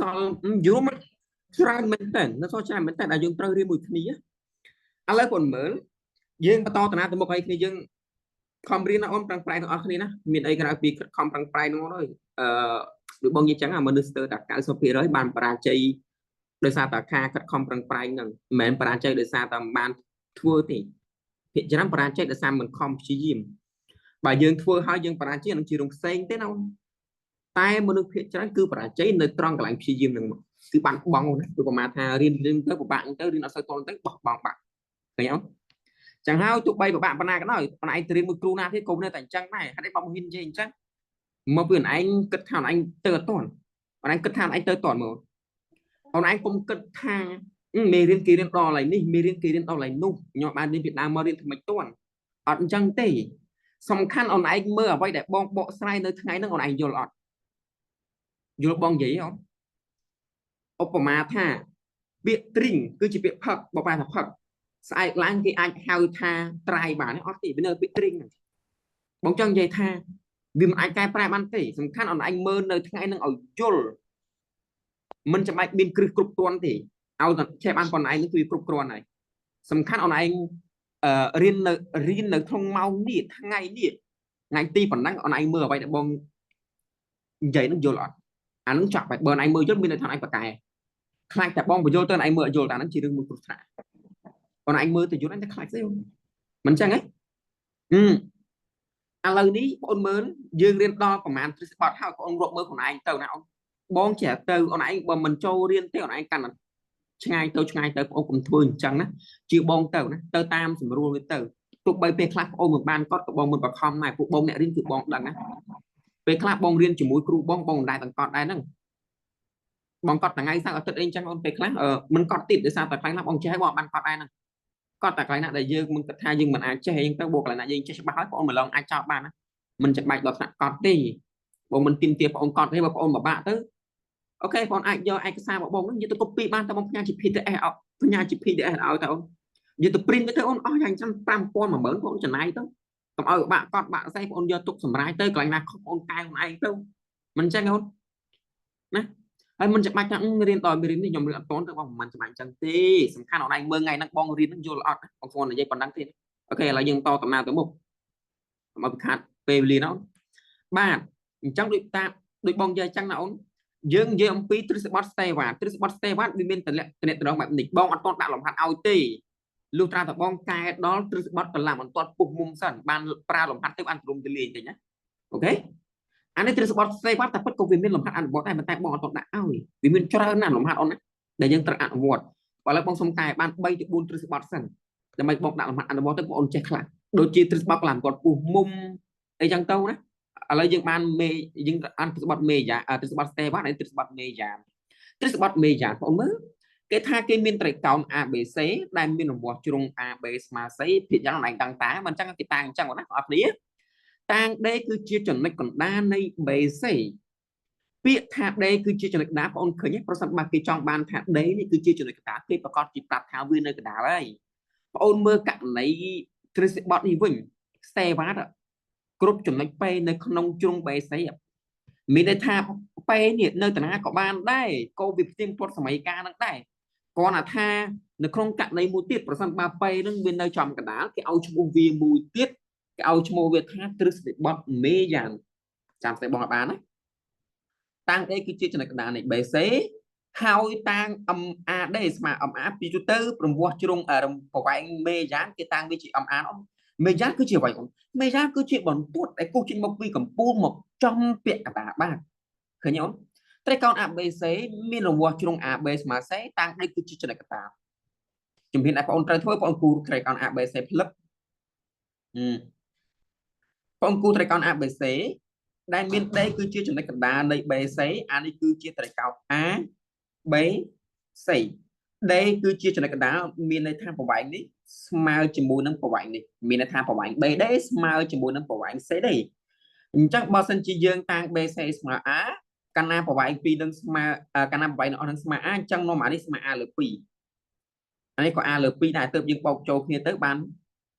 សល់យល់មកច្រើនមែនតើនៅសល់ច្រើនមែនតើដែលយើងត្រូវរៀនមួយគ្នាឥឡូវបងមើលយើងបន្តតាណាទៅមុខឲ្យគ្នាយើងខំរៀនណាអូនប្រឹងប្រែងទាំងអស់គ្នាណាមានអីក្រៅពីខំប្រឹងប្រែងហ្នឹងអើយអឺដូចបងនិយាយចឹងអាមនុស្សស្ទើរតែ90%បានបរាជ័យដោយសារតែការខិតខំប្រឹងប្រែងហ្នឹងមិនមែនបរាជ័យដោយសារតែមិនបានធ្វើទេភាគច្រើនបរាជ័យដោយសារមិនខំព្យាយាមបើយើងធ្វើហើយយើងបរាជ័យនឹងជារឿងផ្សេងទេណាអូនតែមនុស្សភាគច្រើនគឺបរាជ័យនៅត្រង់កន្លែងព្យាយាមហ្នឹងមកគឺបានបងណាគឺប្រមាណថារៀនរៀនទៅពិបាកទៅរៀនអត់សូវតន់ទៅបោះបង់បាក់ឃើញអត់ចឹងហើយទោះបីពិបាកប៉ុណ្ណាក៏ដោយប៉ុន្តែឯងទៅរៀនមួយគ្រូណាទៀតក៏នៅតែអញ្ចឹងដែរហេតុអីបងហ៊ាននិយាយអញ្ចឹងមកពីឯងគិតថាឯងទៅអត់ទាន់ឯងគិតថាឯងទៅទាន់មកអូនឯងកុំគិតថាមេរៀនគេរៀនដល់កន្លែងនេះមេរៀនគេរៀនដល់កន្លែងនោះខ្ញុំបានរៀនពីដើមមករៀនធ្វើម៉េចទាន់អត់អញ្ចឹងទេសំខាន់អូនឯងមើលអ្វីដែលបងបកស្រាយនៅថ្ងៃហ្នឹងអូនឯងយល់អត់យល់បងនិយាយអត់ឧបមាថាពាក្យទ្រីងគឺជាពាក្យផឹកបបែថាផឹកស្អែកឡើងគេអាចហៅថាត្រៃបានអត់ទេវានៅពាក្យទ្រីងហ្នឹងបងចង់និយាយថាវាមិនអាចកែប្រែបានទេសំខាន់អូនឯងមើលនៅថ្ងៃហ្នឹងឲ្យយល់មិនចាំបាច់មានគ្រឹះគ្រប់គ្រាន់ទេឲ្យតែចេះបានប៉ុណ្ណឯងនឹងគឺគ្រប់គ្រាន់ហើយសំខាន់អូនឯងអឺរៀននៅរៀននៅក្នុងម៉ោងនេះថ្ងៃនេះថ្ងៃទីប៉ុណ្ណឹងអូនឯងមើលអ្វីដែលបងនិយាយនឹងយល់អត់អានឹងចាប់ហើយបើអូនឯងមើលយល់មានន័យថាអូនឯងប្រកែខ្លាចតែបងបញ្យល់ទៅអូនឯងមើលអត់យល់តែអានឹងជារឿងមួយគ្រោះថ្នាក់អូនឯងមើលទៅយល់អញតែខ្លាចស្អីមិនចឹងហ៎អឺឥឡូវនេះបងអូនមើលយើងរៀនដល់ប្រហែលទ្រឹស្ដីបទហើយបងអូនរាប់មើលខ្លួនឯងទៅណាអូនបងចេះទៅអូនឯងបើមិនចូលរៀនទេអូនឯងកាន់តែឆ្ងាយទៅឆ្ងាយទៅបងអូនកុំធ្វើអញ្ចឹងណាជាបងទៅណាទៅតាមស្រួលវាទៅទោះបីពេលខ្លះបងអូនមិនបានកត់ក៏បងមិនបខំដែរពួកបងអ្នករៀនគឺបងដឹងណាពេលខ្លះបងរៀនជាមួយគ្រូបងបងមិនដែរទាំងកត់ដែរហ្នឹងបងកត់ថ្ងៃសៅរ៍អាទិត្យអីអញ្ចឹងអូនពេលខ្លះមិនកត់ទៀតដោយសារតែខ្លះបងចេះបងបានកត់ដែរហ្នឹងកត់តែកន្លែងណាដែលយើងមិនគិតថាយើងមិនអាចចេះអីទៅបូកកន្លែងណាយើងចេះច្បាស់ហើយបងអូនមិនឡងអាចចោលបានណាមិនចាំបាច់ដល់ថ្នាក់កត់ទេបងមិនទីមទាបងអូនកត់ទេបើបងអូនពិបាកទៅអូខេបងអាចយកឯកសាររបស់បងហ្នឹងយកទៅ copy បានតែបងផ្ញើជា PDF អត់ផ្ញើជា PDF ឲ្យទៅអូនយកទៅ print ទៅអូនអស់យ៉ាងចាំ5000 10000បងចំណាយទៅកុំឲ្យបាក់កត់បាក់ស្អីបងអូនយកទុកសម្រាយទៅកន្លែងណាខុសបងអូនកែខ្លួនឯងទៅមិនអញ្ចឹងអូនណាហើយមិនចាំបាច់ថារៀនដល់មេរៀននេះខ្ញុំរៀនអត់ទាន់ទៅបងមិនចាំបាច់អញ្ចឹងទេសំខាន់អូនឯងមើលថ្ងៃហ្នឹងបងរៀនហ្នឹងយល់អត់បងស្គាល់និយាយប៉ុណ្ណឹងទេអូខេឥឡូវយើងតដំណើរទៅមុខកុំឲ្យខាតពេលវេលាណាអូនបាទអញ្ចឹងដូចតាដូចបងនិយាយអញ្ចឹងណាអូនយើងនិយាយអំពីទ្រឹស្ដីបទស្តេវ៉ាទ្រឹស្ដីបទស្តេវ៉ាវាមានតលៈតំណបែបនេះបងអត់ទាន់ដាក់លំហាត់ឲ្យទេលុះត្រាតែបងកែដល់ទ្រឹស្ដីបទកន្លះបន្ទាត់ពុះមុំសិនបានប្រើលំហាត់ទៅបានទ្រំទលាយតិចណាអូខេអានេះទ្រឹស្ដីបទស្តេវ៉ាតែពិតក៏វាមានលំហាត់អនុវត្តដែរប៉ុន្តែបងអត់ទាន់ដាក់ឲ្យវាមានច្រើនណាស់លំហាត់អូនណាដែលយើងត្រូវអនុវត្តឥឡូវបងសុំកែបាន3ទៅ4ទ្រឹស្ដីបទសិនដើម្បីបងដាក់លំហាត់អនុវត្តទៅបងអូនចេះខ្លះដូចជាទ្រឹស្ដីបទកន្លះបន្ទាត់ពុះមុំអីចឹងទៅណាឥឡូវយើងបានមេយើងអានទ្រឹស្ដីបទមេយ៉ាទ្រឹស្ដីបទស្តេវ៉ាហើយទ្រឹស្ដីបទមេយ៉ាទ្រឹស្ដីបទមេយ៉ាបងអូនមើលគេថាគេមានត្រីកោណ ABC ដែលមានរង្វាស់ជ្រុង AB ស្មើ C ភាគយ៉ាងឯងតាំងតាមិនអញ្ចឹងគេតាំងអញ្ចឹងណាបងប្អូនគ្នាតាង D គឺជាចំណុចកណ្ដាលនៃ BC ពាក្យថា D គឺជាចំណុចកណ្ដាលបងអូនឃើញទេប្រសិនបើគេចង់បានថា D នេះគឺជាចំណុចកណ្ដាលគេប្រកាសជាប្រាប់ថាវានៅកណ្ដាលហើយបងអូនមើលករណីទ្រឹស្ដីបទនេះវិញស្តេវ៉ាតគ្រប់ចំណុច P នៅក្នុងជ្រុង BC មានន័យថា P នេះនៅតាណាក៏បានដែរក៏វាផ្ទៀងផ្ទាត់សម័យកាលនឹងដែរគ្រាន់តែថានៅក្នុងករណីមួយទៀតប្រសិនបើ P នឹងវានៅចំកណ្ដាលគេឲ្យឈ្មោះវាមួយទៀតគេឲ្យឈ្មោះវាថាទ្រឹស្ដីបទមេយ៉ាងចាំស្ដីបងឲ្យបានណាតាំង A គឺជាចំណុចកណ្ដាលនៃ BC ហើយតាង MAD ស្មើ MA ពីទូទៅប្រំវោះជ្រុងប្រវែងមេយ៉ាងគេតាំងវាជា MA អូនមេយ៉ាងគឺជាអ្វីអូនមេយ៉ាងគឺជាបន្ទាត់ដែលគូសចេញមកពីកំពូលមកចំពាក់កណ្ដាលបាទឃើញអូនត្រីកោណ ABC មានរង្វាស់ជ្រុង AB ស្មើ C តាំង D គឺជាចំណុចកណ្ដាលជំហានដែលបងអូនត្រូវធ្វើបងអូនគូត្រីកោណ ABC ផ្លឹកបងគូត្រីកោណ ABC ដែលមាន D គឺជាចំណុចកណ្ដាលនៃ BC អានេះគឺជាត្រីកោណ A B C D គឺជាចំណុចកណ្ដាលមានន័យថាប្រវែងនេះស្មើជាមួយនឹងប្រវែងនេះមានន័យថាប្រវែង BD ស្មើជាមួយនឹងប្រវែង CD អញ្ចឹងបើសិនជាយើងតាំង BC ស្មើ A កាលណាប្រវែងពីរនឹងស្មើកាលណាប្រវែងអស់នឹងស្មើ A អញ្ចឹងនាំអានេះស្មើ A លើ2អានេះក៏ A លើ2ដែរទើបយើងបោកចូលគ្នាទៅបាន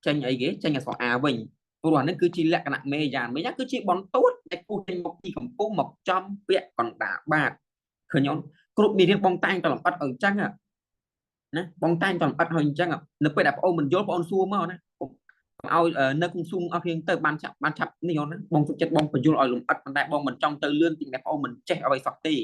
ចេញអីគេចេញអក្សរ A វិញព្រោះអានេះគឺជាលក្ខណៈមេយ៉ាងមេយ៉ាងគឺជាបន្ទាត់ដែលគូសចេញមកពីកំពុងមកចំពាក់កណ្ដាលបាទឃើញអូន គ្រប់មេរៀនបងតែងតលំអិតឲ្យអញ្ចឹងណាបងតែងតលំអិតឲ្យអញ្ចឹងនៅពេលដែលបងអូនមិនយល់បងអូនសួរមកណាកុំឲ្យនៅក្នុងស៊ូមអស់គ្នាទៅបានឆាប់បានឆាប់នេះអូនណាបងសុខចិត្តបងបញ្យល់ឲ្យលំអិតប៉ុន្តែបងមិនចង់ទៅលឿនពីតែបងអូនមិនចេះអ្វីសោះទេ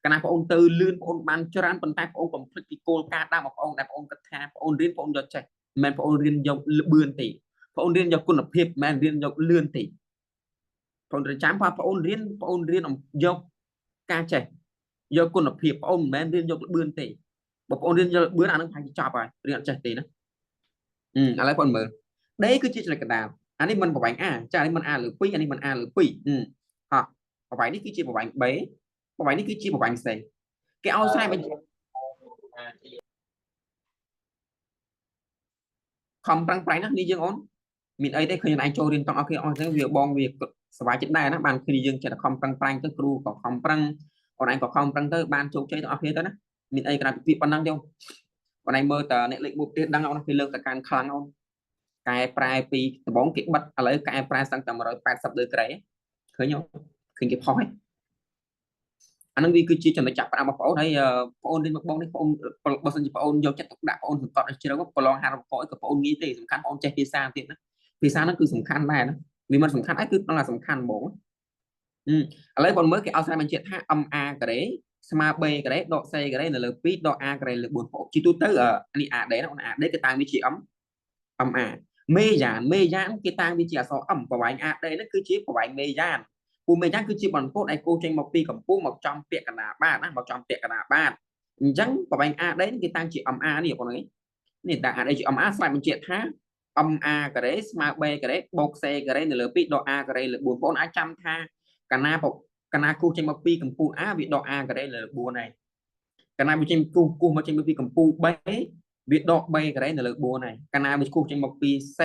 កាលណាបងអូនទៅលឿនបងអូនបានច្រើនប៉ុន្តែបងអូនកុំភ្លេចពីគោលការណ៍ដើមរបស់បងអូនដែលបងអូនគិតថាបងអូនរៀនបងអូនយកចេះមិនមែនបងអូនរៀនយកលបឿនទេបងអូនរៀនយកគុណភាពមិនមែនរៀនយកលឿនទេបងអូនត្រូវចាំថាបងអូនរៀនបងអូនរៀនយកការចេះយកគុណភាពបងអូនមិនមែនរៀនយកលបឿនទេបើបងអូនរៀនយកលបឿនអានឹងប្រហែលជាចប់ហើយរៀនអត់ចេះទេណាឥឡូវបងអូនមើល D គឺជាចំណុចកណ្ដាលអានេះមិនប្រវែង A ចាអានេះមិន A លើ2អានេះមិន A លើ2ហោះប្រវែងនេះគឺជាប្រវែង B ប្រវែងនេះគឺជាប្រវែង C គេឲ្យស្រែបញ្ជាខំប្រឹងប្រែងណានេះយើងអូនមានអីទេឃើញឯងចូលរៀនទាំងអស់គ្នាអស់ទៅវាបងវាសប្បាយចិត្តដែរណាបានគ្នាយើងចិត្តតែខំប្រឹងប្រែងទៅគ្រូក៏ខំប្រឹងអូនឯងក៏ខំប្រឹងទៅបានជោគជ័យទាំងអស់គ្នាទៅណាមានអីក្រៅពីប៉ុណ្ណឹងទេអូនឯងមើលតើអ្នកលេខ1ផ្ទះដឹងអូនគេលើកទៅកាន់ខ្លាំងអូនកែប្រែពីដំបងគេបិទឥឡូវកែប្រែសឹងតែ180ដឺក្រេឃើញឃើញគេផុសហើយអានឹងវាគឺជាចំណុចចាប់ផ្ដើមរបស់បងអូនហើយបងអូនរៀនមកបងនេះបងអូនបើសិនជាបងអូនយកចិត្តទុកដាក់បងអូនសង្កត់ឲ្យជ្រៅប្រឡងហារូបករណ៍ក៏បងអូនងាយទេសំខាន់បងអូនចេះភាសាទៀតណាភាសាហ្នឹងគឺសំខាន់ដែរណាវាមិនសំខាន់អីគឺដល់តែសំខាន់ហ្មងឥឡូវបងមើលគេឲ្យស្រែបញ្ជាក់ថា MA ការ៉េស្មើ B ការ៉េដក C ការ៉េនៅលើ2ដក A ការ៉េលើ4បងជាទូទៅនេះ AD ណាអូន AD គេតាំងវាជា M MA មេយ៉ានមេយ៉ានគេតាំងវាជាអក្សរ M ប្រវែង AD ហ្នឹងគឺជាប្រវែងមេយ៉ានពូមេយ៉ានគឺជាបន្ទាត់ដែលគូចេញមកពីកម្ពូលមកចំពាក្យកណ្ដាលបាតណាមកចំពាក្យកណ្ដាលបាតអញ្ចឹងប្រវែង AD នេះគេតាំងជា MA នេះបងនេះតាំង AD ជា MA ស្រាប់បញ្ជាក់ថា MA ការ៉េស្មើ B ការ៉េបូក C ការ៉េនៅលើ2ដក A ការ៉េលើ4បងអាចចាំថាកាលណាកាលណាគូចេញមកពីកម្ពូល A វាដក A ការ៉េលើ4ហើយកាលណាវាចេញគូគូមកចេញមកពីកម្ពូល B វាដក B ការ៉េនៅលើ4ហើយកាលណាវាគូចេញមកពី C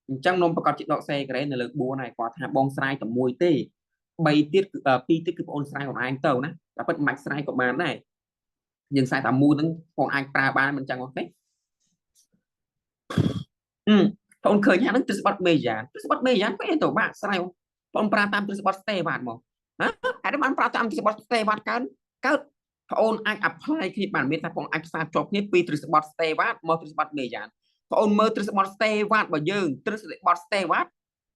អញ្ចឹងនំប្រកាសជាដក C ការ៉េនៅលើ4ហើយគាត់ថាបងស្រាយតែមួយទេ3ទៀតគឺ2ទៀតគឺបងអូនស្រាយខ្លួនឯងទៅណាតែពិតមិនបាច់ស្រាយក៏បានដែរយើងស្រាយតែមួយហ្នឹងបងអាចប្រើបានមិនចឹងអូខេបងឃើញហ្នឹងទ្រឹស្បត់មេយ៉ានទ្រឹស្បត់មេយ៉ានពេលទៅបាក់ស្រាយបងប្រើតាមទ្រឹស្បត់ស្តេវ៉ាតមកណាហេតុបានប្រើតាមទ្រឹស្បត់ស្តេវ៉ាតកើតកើតបងអូនអាច apply គ្នាបានមានថាបងអាចផ្សារភ្ជាប់គ្នាពីទ្រឹស្បត់ស្តេវ៉ាតមកទ្រឹស្បត់មេយ៉ានបងអូនមើលទ្រឹស្បត់ស្តេវ៉ាតរបស់យើងទ្រឹស្បត់ស្តេវ៉ាត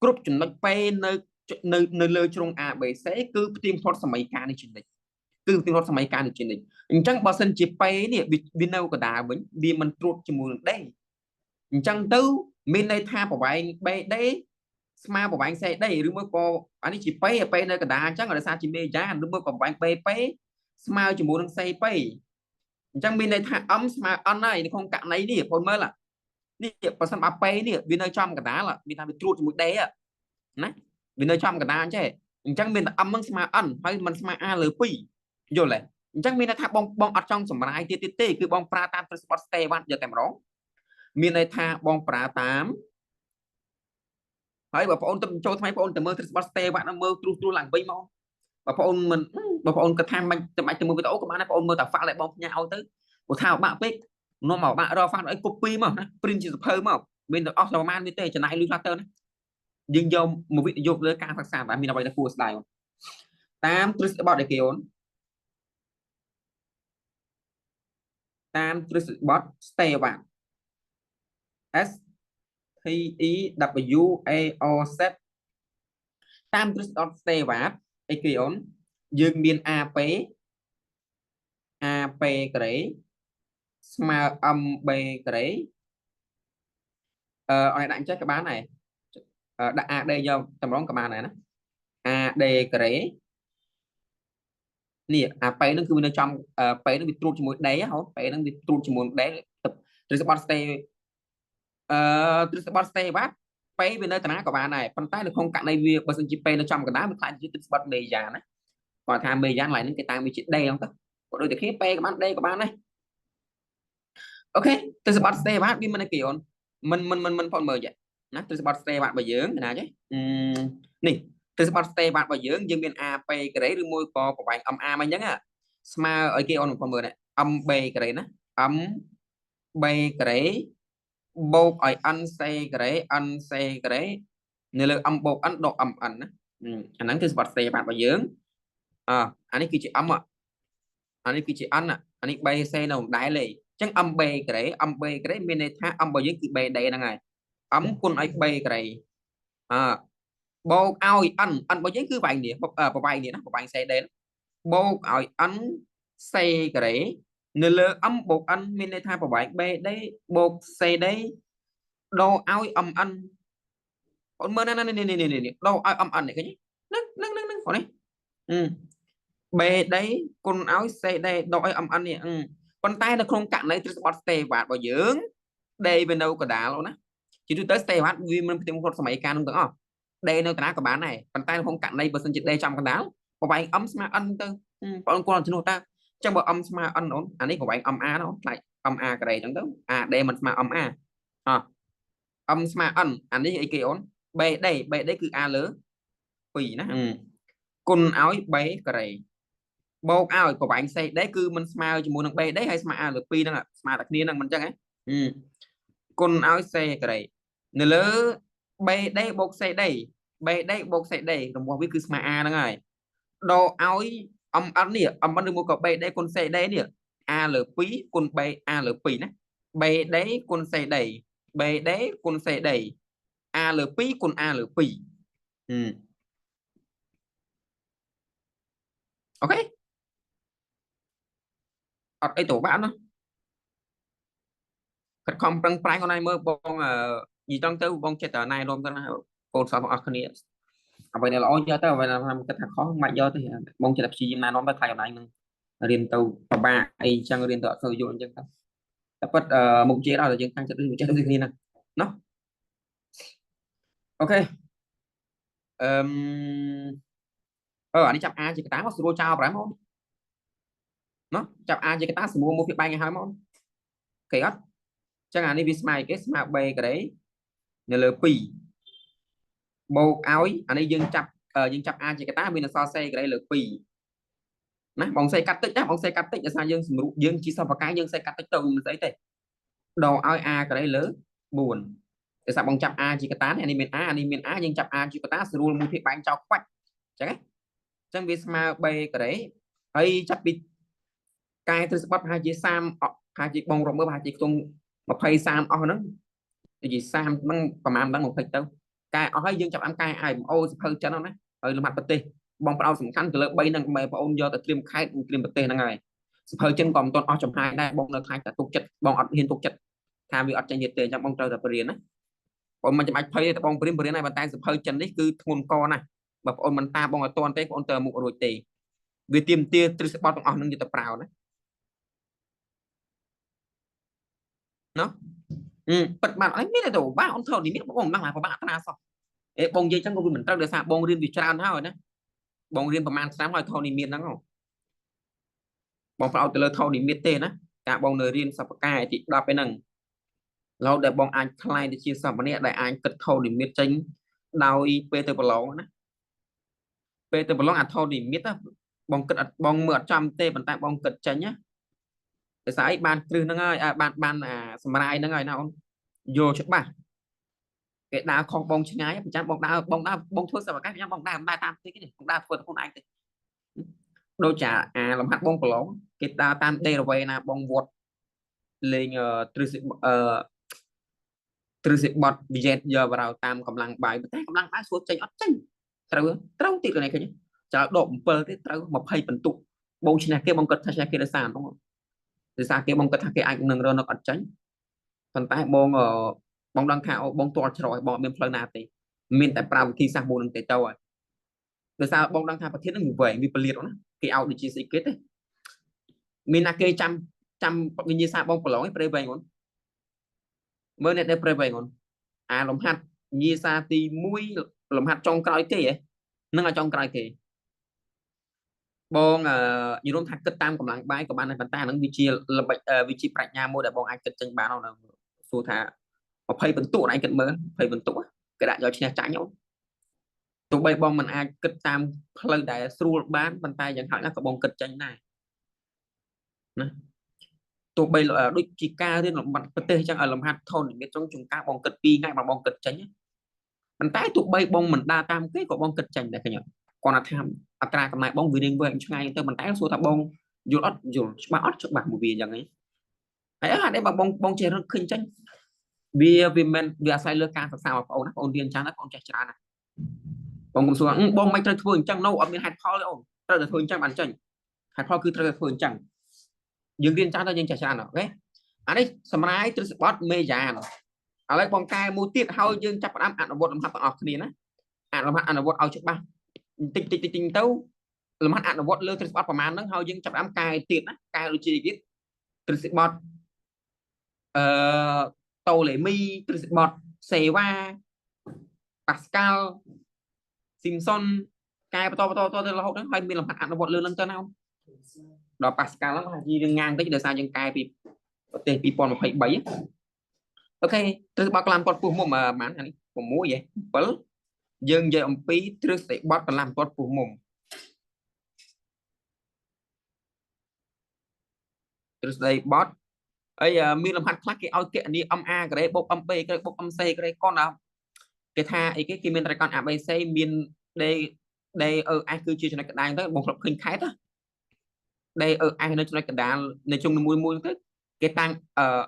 គ្រប់ចំណុច P នៅនៅនៅលើជ្រុង ABC គឺផ្ទៀងផ្ទាត់សម័យកាលនេះជានិច្ចគឺផ្ទៀងផ្ទាត់សម័យកាលនេះជានិច្ចអញ្ចឹងបើសិនជា P នេះវានៅកណ្ដាលវិញវាមិនត្រួតជាមួយនឹង D អញ្ចឹងទៅមានន័យថាប្រវែង BD ស្មើប្រវែង CD ឬមួយក៏អានេះជា P P នៅកណ្ដាលអញ្ចឹងដោយសារជាមេយ៉ានឬមួយក៏ប្រវែង BP ស្មើជាមួយនឹង CP អញ្ចឹងមានន័យថា M ស្មើ N ហើយនៅក្នុងករណីនេះបងមើលនេះបើសិនបើ P នេះវានៅចំកណ្ដាលមានថាវាត្រួតជាមួយ D ណាវានៅចំកណ្ដាលអញ្ចឹងអញ្ចឹងមានតែ M នឹងស្មើ N ហើយមិនស្មើ A លើ2យល់ទេអញ្ចឹងមានន័យថាបងបងអត់ចង់សម្រាយទៀតទៀតទេគឺបងប្រើតាមទ្រឹស្បត់ Stewart យកតែម្ដងមានន័យថាបងប្រើតាមហើយបើបងអូនទៅចូលថ្មីបងអូនទៅមើលទ្រឹស្បត់ Stewart មើលទ្រុសទ្រុសឡើងវិញមកបើបងអូនមិនបើបងអូនគិតថាមិនចាំបាច់ទៅមើលវីដេអូក៏បានដែរបងអូនមើលតែ file ដែលបងផ្ញើឲ្យទៅព្រោះថាបាក់ពេកនាំមកបាក់រក file ឲ្យ copy មកណា print ជាសភៅមកមានតែអស់តែប្រហែលនេះទេចំណាយលុយខ្លះទៅណាយើងយកមកវិនិយោគលើការសិក្សាតែមានអ្វីទៅគួរស្ដាយតាមទ្រឹស្ដីបទដែលគេអូនតាមទ្រឹស្ដីបទ Stewart S T E W A R Z តាមទ្រឹស្ដីបទ Stewart អីគេអូនយើងមាន AP AP ការ៉េស្មើ MB ការ៉េអឺឲ្យដាក់ចេះក៏បានដែរដាក់ AD យកតម្រងក៏បានដែរណា AD ការ៉េនេះអា P ហ្នឹងគឺវានៅចំ P ហ្នឹងវាត្រួតជាមួយ D ហ៎ P ហ្នឹងវាត្រួតជាមួយ D ទ្រឹស្ដីបទ Stay ទ្រឹស្ដីបទ Stewart P វានៅតាណាក៏បានដែរប៉ុន្តែនៅក្នុងករណីវាបើសិនជា P នៅចំកណ្ដាលវាខ្លាចជាទ្រឹស្ដីបទមេយ៉ាណាគាត់ថាមេយ៉ានឡើយហ្នឹងគេតាំងវាជា D ហ្នឹងទៅក៏ដូចតែគ្នា P ក៏បាន D ក៏បានដែរអូខេទ្រឹស្ដីបទ Stewart វាមិនគេអូនមិនមិនមិនមិនផងមើលណាទ្រឹស្ដីបទ Stewart របស់យើងណាចេះនេះទ្រឹស្ដីបទ Stewart របស់យើងយើងមាន AP ការ៉េឬមួយក៏ប្រវែង MA មកអញ្ចឹងស្មើឲ្យគេអូនផងមើលនេះ MB ការ៉េណា MB ការ៉េបូកឲ្យ NC ការ៉េ NC ការ៉េនៅលើ M បូក N ដក MN ណាអាហ្នឹងគឺស្បត់ Stewart របស់យើងអអានេះគឺជា M អានេះគឺជា n អានេះ BC នៅដដែលទេអញ្ចឹង MB ការ៉េ MB ការ៉េមានន័យថា M របស់យើងគឺ BD ហ្នឹងហើយ M គុណឲ្យ B ការ៉េអើបូកឲ្យ n n របស់យើងគឺវែងនេះប្រវែងនេះណាប្រវែង CD បូកឲ្យ n C ការ៉េនៅលើ M បូក n មានន័យថាប្រវែង BD បូក CD ដកឲ្យ MN បងមើលណានេះនេះនេះនេះដកឲ្យ MN នេះឃើញហ្នឹងហ្នឹងហ្នឹងហ្នឹងបងនេះ BD គុណឲ្យ CD ដកឲ្យ MN នេះប៉ុន្តែនៅក្នុងករណីទ្រឹស្ដីបត់ Stewart របស់យើង D វានៅកណ្ដាលអូនណាជាទូទៅ Stewart វាមិនផ្ទៀងផ្ទាត់សម័យកាលនោះទាំងអស់ D នៅតាណាក៏បានដែរប៉ុន្តែក្នុងករណីបើសិនជា D ចំកណ្ដាលប្រវែង M ស្មើ N ទៅបងគាត់ជំនួសតើអញ្ចឹងបើ M ស្មើ N អូនអានេះប្រវែង MA ណាអូនខ្លាច MA ការ៉េអញ្ចឹងទៅ AD មិនស្មើ MA អ M ស្មើ N អានេះអីគេអូន BD BD គឺ A លើ2ណាគុណឲ្យ B ការ៉េបូកឲ្យប្រវែង CD គឺមិនស្មើជាមួយនឹង BD ហើយស្មើ A លើ2ហ្នឹងស្មើតែគ្នាហ្នឹងមិនអញ្ចឹងហ៎គុណឲ្យ C ការ៉េនៅលើ BD បូក CD BD បូក CD រង្វាស់វាគឺស្មើ A ហ្នឹងហើយដកឲ្យ MN នេះ MN ឬមួយក៏ BD គុណ CD នេះ A លើ2គុណ B A លើ2ណា BD គុណ CD BD គុណ CD A លើ2គុណ A លើ2អូខេអត់អីទៅបាក់ណាខិតខំប្រឹងប្រែងខ្លួនឯងមើលបងនិយាយត្រង់ទៅបងចិត្តតែណែនាំទៅណាកូនសិស្សទាំងអស់គ្នាអ្វីដែលល្អយកទៅអ្វីដែលខ្ញុំគិតថាខុសមិនយកទេបងចិត្តតែព្យាយាមណែនាំទៅខ្លាចខ្លួនឯងនឹងរៀនទៅពិបាកអីចឹងរៀនទៅអត់សូវយល់អញ្ចឹងទៅតែពិតមុខជាដល់តែយើងតាំងចិត្តឬចេះដូចគ្នាណាណោះអូខេអឺអឺអានេះចាប់ A ជាកតាមកស្រួលចោលប្រហែលមកណោះចាប់ A ជាកតាស្រួលមកពីបែងឲ្យហើយមកគេអត់ចឹងអានេះវាស្មើគេស្មើ B ការ៉េនៅលើ2បូកឲ្យអានេះយើងចាប់ A ជាកតាមានអក្សរ C ការ៉េលើ2ណាបងសេកាត់តិចណាបងសេកាត់តិចដោយសារយើងសម្រុកយើងជាសិស្សបកាយយើងសេកាត់តិចទៅមិនស្អីទេដកឲ្យ A ការ៉េលើ4ដោយសារបងចាប់ A ជាកតានេះអានេះមាន A អានេះមាន A យើងចាប់ A ជាកតាស្រួលមួយភាគបែងចោលខ្វាច់ចឹងណាចឹងវាស្មើ B ការ៉េហើយចាប់ពីកែទ្រឹស្ដីបត់ប្រហែលជា30ប្រហែលជាបងរកមើលប្រហែលជាខ្ទង់20 30អស់ហ្នឹងនិយាយ30ហ្នឹងប្រហែលហ្នឹង20ទៅកែអស់ហើយយើងចាប់អានកែ IMO សភៅចិនហ្នឹងណាហើយលំហាត់ប្រទេសបងផ្ដោតសំខាន់ទៅលើ3ហ្នឹងបងប្អូនយកទៅត្រៀមខេត្តត្រៀមប្រទេសហ្នឹងហើយសភៅចិនក៏មិនទាន់អស់ចំហាយដែរបងនៅខ្លាចតែទុកចិត្តបងអត់ហ៊ានទុកចិត្តថាវាអត់ចេញទៀតទេអញ្ចឹងបងត្រូវតែបរៀនណាបងមិនចាំបាច់ភ័យទេតែបងបរៀនបរៀនហើយប៉ុន្តែសភៅចិននេះគឺធ្ងន់កណាស់បើបងមិនតាមបងឲ្យទាន់ទេបងទៅមុខរួចទេវាទៀមទាទ្រឹស្ដីបត់ទាំងអស់ហ្នឹងយកទៅប្រើណាណោះពិតបានអីមានតែទៅបាអូនថតនេះបងមិនដឹងថាបាក់អត្រាសោះអេបងនិយាយចឹងក៏វាមិនត្រូវដោយសារបងរៀនវាច្រើនហើយណាបងរៀនប្រហែលឆ្នាំហើយថតនេះមានហ្នឹងបងផ្ដោតទៅលើថតនេះមានទេណាការបងនៅរៀនសពកាយទី10ឯហ្នឹងរហូតដែលបងអាចខ្លាយទៅជាសិស្សម្នាក់ដែលអាចគិតថតនិមិត្តចេញដោយពេលទៅប្រឡងណាពេលទៅប្រឡងអាថតនិមិត្តបងគិតអត់បងមើលអត់ចំទេប៉ុន្តែបងគិតចេញណាដោយសារអីបានគ្រឹះហ្នឹងហើយបានអាសម្រាយហ្នឹងហើយណាអូនយល់ច្បាស់គេដើរខុសបងឆ្ងាយប្រចាំបងដើរបងដើរបងធ្វើសិប្បកម្មប្រចាំបងដើរមិនដើរតាមទេបងដើរធ្វើតែខ្លួនឯងទេដូចចាអាលំហាត់បងប្រឡងគេដើរតាមដេរវេណាបងវត្តលេងទ្រឹស្ដីអឺទ្រឹស្ដីបត់វិយេតយកបរោតាមកម្លាំងបាយតែកម្លាំងបាយសួរចេញអត់ចេញត្រូវត្រូវទៀតកន្លែងឃើញចោលដក7ទេត្រូវ20បន្ទុកបងឈ្នះគេបងគិតថាឈ្នះគេដោយសារហ្នឹងដោយសារគេបងគិតថាគេអាចនឹងរនឹកអត់ចេញប៉ុន្តែបងបងដឹងថាបងទាល់ច្រកឲ្យបងអត់មានផ្លូវណាទេមានតែប្រើវិធីសាស្ត្រមួយនឹងទេទៅហើយដោយសារបងដឹងថាប្រធាននឹងវាវែងវាពលាតណាគេឲ្យដូចជាស្អីគេទេមានណាគេចាំចាំវិញ្ញាសាបងប្រឡងឯងព្រៃវែងអូនមើលអ្នកដែលព្រៃវែងអូនអាលំហាត់វិញ្ញាសាទី1លំហាត់ចុងក្រោយគេហ៎នឹងឲ្យចុងក្រោយគេបងនិយាយរួមថាគិតតាមកម្លាំងបាយក៏បានដែរប៉ុន្តែអានឹងវាជាល្បិចវាជាប្រាជ្ញាមួយដែលបងអាចគិតចេញបានអូនសួរថា20បន្ទុកឯងគិតមើល20បន្ទុកគេដាក់យកឈ្នះចាញ់អូនទោះបីបងមិនអាចគិតតាមផ្លូវដែលស្រួលបានប៉ុន្តែយ៉ាងហោចណាស់ក៏បងគិតចេញដែរណាទោះបីដូចជាការរៀនលំបាត់ប្រទេសអញ្ចឹងឲ្យលំហាត់ធននិមិត្តចុងជួនកាលបងគិត2ថ្ងៃបងគិតចេញប៉ុន្តែទោះបីបងមិនដើរតាមគេក៏បងគិតចេញដែរឃើញអត់គាត់ថាអត្រាកំណែបងវារៀងវែងឆ្ងាយទៅប៉ុន្តែសួរថាបង យល់អត់យល់ច្បាស់អត់ច្បាស់មួយវាអញ្ចឹងឯងហើយអត់ទេបើបងបងចេះរត់ឃើញចេញវាវាមិនវាអាស្រ័យលើការសិក្សារបស់បងអូនណាបងអូនរៀនច្រើនណាបងអូនចេះច្រើនណាបងកុំសួរបងមិនត្រូវធ្វើអញ្ចឹង no អត់មានហេតុផលទេអូនត្រូវតែធ្វើអញ្ចឹងបានចេញហេតុផលគឺត្រូវតែធ្វើអញ្ចឹងយើងរៀនច្រើនទៅយើងចេះច្រើន OK អានេះសម្រាយទ្រឹស្ដីបទមេយ៉ានឥឡូវបងកែមួយទៀតហើយយើងចាប់ផ្ដើមអនុវត្តលំហាត់ទាំងអស់គ្នាណាអនុវត្តអនុវត្តឲ្យច្បាស់បន្តិចតិចតិចតិចទៅលំហាត់អនុវត្តលើទ្រឹស្ដីបទប្រហែលហ្នឹងហើយយើងចាប់ផ្ដើមកែទៀតណាកែដូចជាទៀតទ្រឹស្ដីបទអឺតូលេមីទ្រឹស្ដីបទសេវ៉ាប៉ាស្កាល់ស៊ីមសុនកែបន្តបន្តបន្តទៅរហូតហ្នឹងហើយមានលំហាត់អនុវត្តលើហ្នឹងទៅណាដល់ប៉ាស្កាល់ហ្នឹងជារឿងងាងតិចដោយសារយើងកែពីប្រទេស2023 OK ទ្រឹស្ដីបទកន្លះបន្ទាត់ពោះមុំប្រហែលអានេះ6ហ៎7យើងនិយាយអំពីទ្រឹស្ដីបទកន្លះបន្ទាត់ពោះមុំទ្រឹស្ដីបទអីមានលំហាត់ខ្លះគេឲ្យកណនី MA ការ៉េបូក MB ការ៉េបូក MC ការ៉េកុនគេថាអីគេគេមានត្រៃកោណ ABC មាន D D E S គឺជាចំណុចកណ្ដាលទៅបងធ្លាប់ឃើញខេត D E S នៅចំណុចកណ្ដាលនៅជុំមួយមួយទៅគេតាំងអឺ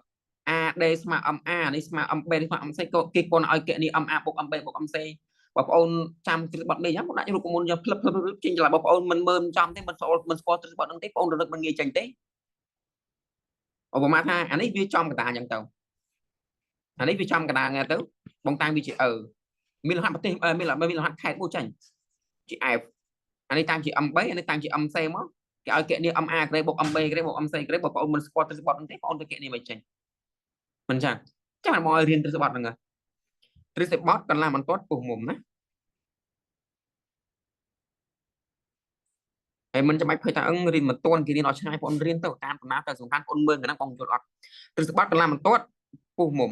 AD ស្មើ MA នេះស្មើ MB នេះស្មើ MC ក៏គេគាត់ឲ្យកណនី MA បូក MB បូក MC បងប្អូនចាំទ្រឹស្ដីបទនេះយ៉ាងដាក់រូបមន្តយកផ្លឹបផ្លឹបផ្លឹបចេញច្រឡំបងប្អូនមិនមើលចំទេមិនស្គាល់មិនស្គាល់ទ្រឹស្ដីបទហ្នឹងទេបងប្អូនរលឹកមិនងាយចេញទេឧបមាថាអានេះវាចំកណ្ដាលអញ្ចឹងទៅអានេះវាចំកណ្ដាលហ្នឹងទៅបងតាំងវាជាអឺមានលំហាត់ប្រទេសមានមានលំហាត់ខេត្តមួយចេញជា F អានេះតាំងជា MB អានេះតាំងជា MC មកគេឲ្យកណនី MA ក្រេបូក MB ក្រេបូក MC ក្រេបងប្អូនមិនស្គាល់ទ្រឹស្ដីបទហ្នឹងទេបងប្អូនទៅកណនីមិនចេញមិនចឹងចាំមកឲ្យរៀនទ្រឹស្ដីបទហ្នឹងទ្រឹស្ដីបទកន្លះបន្ទាត់ពោះមុំណាហើយមិនចាំបាច់ភ័យថាអឹងរៀនមិនទាន់គេរៀនអត់ឆ្ងាយបងអូនរៀនទៅតាមដំណើរទៅសំខាន់បងអូនមើលកណ្ដឹងបងយល់អត់ទ្រឹស្ដីបទកន្លះបន្ទាត់ពោះមុំ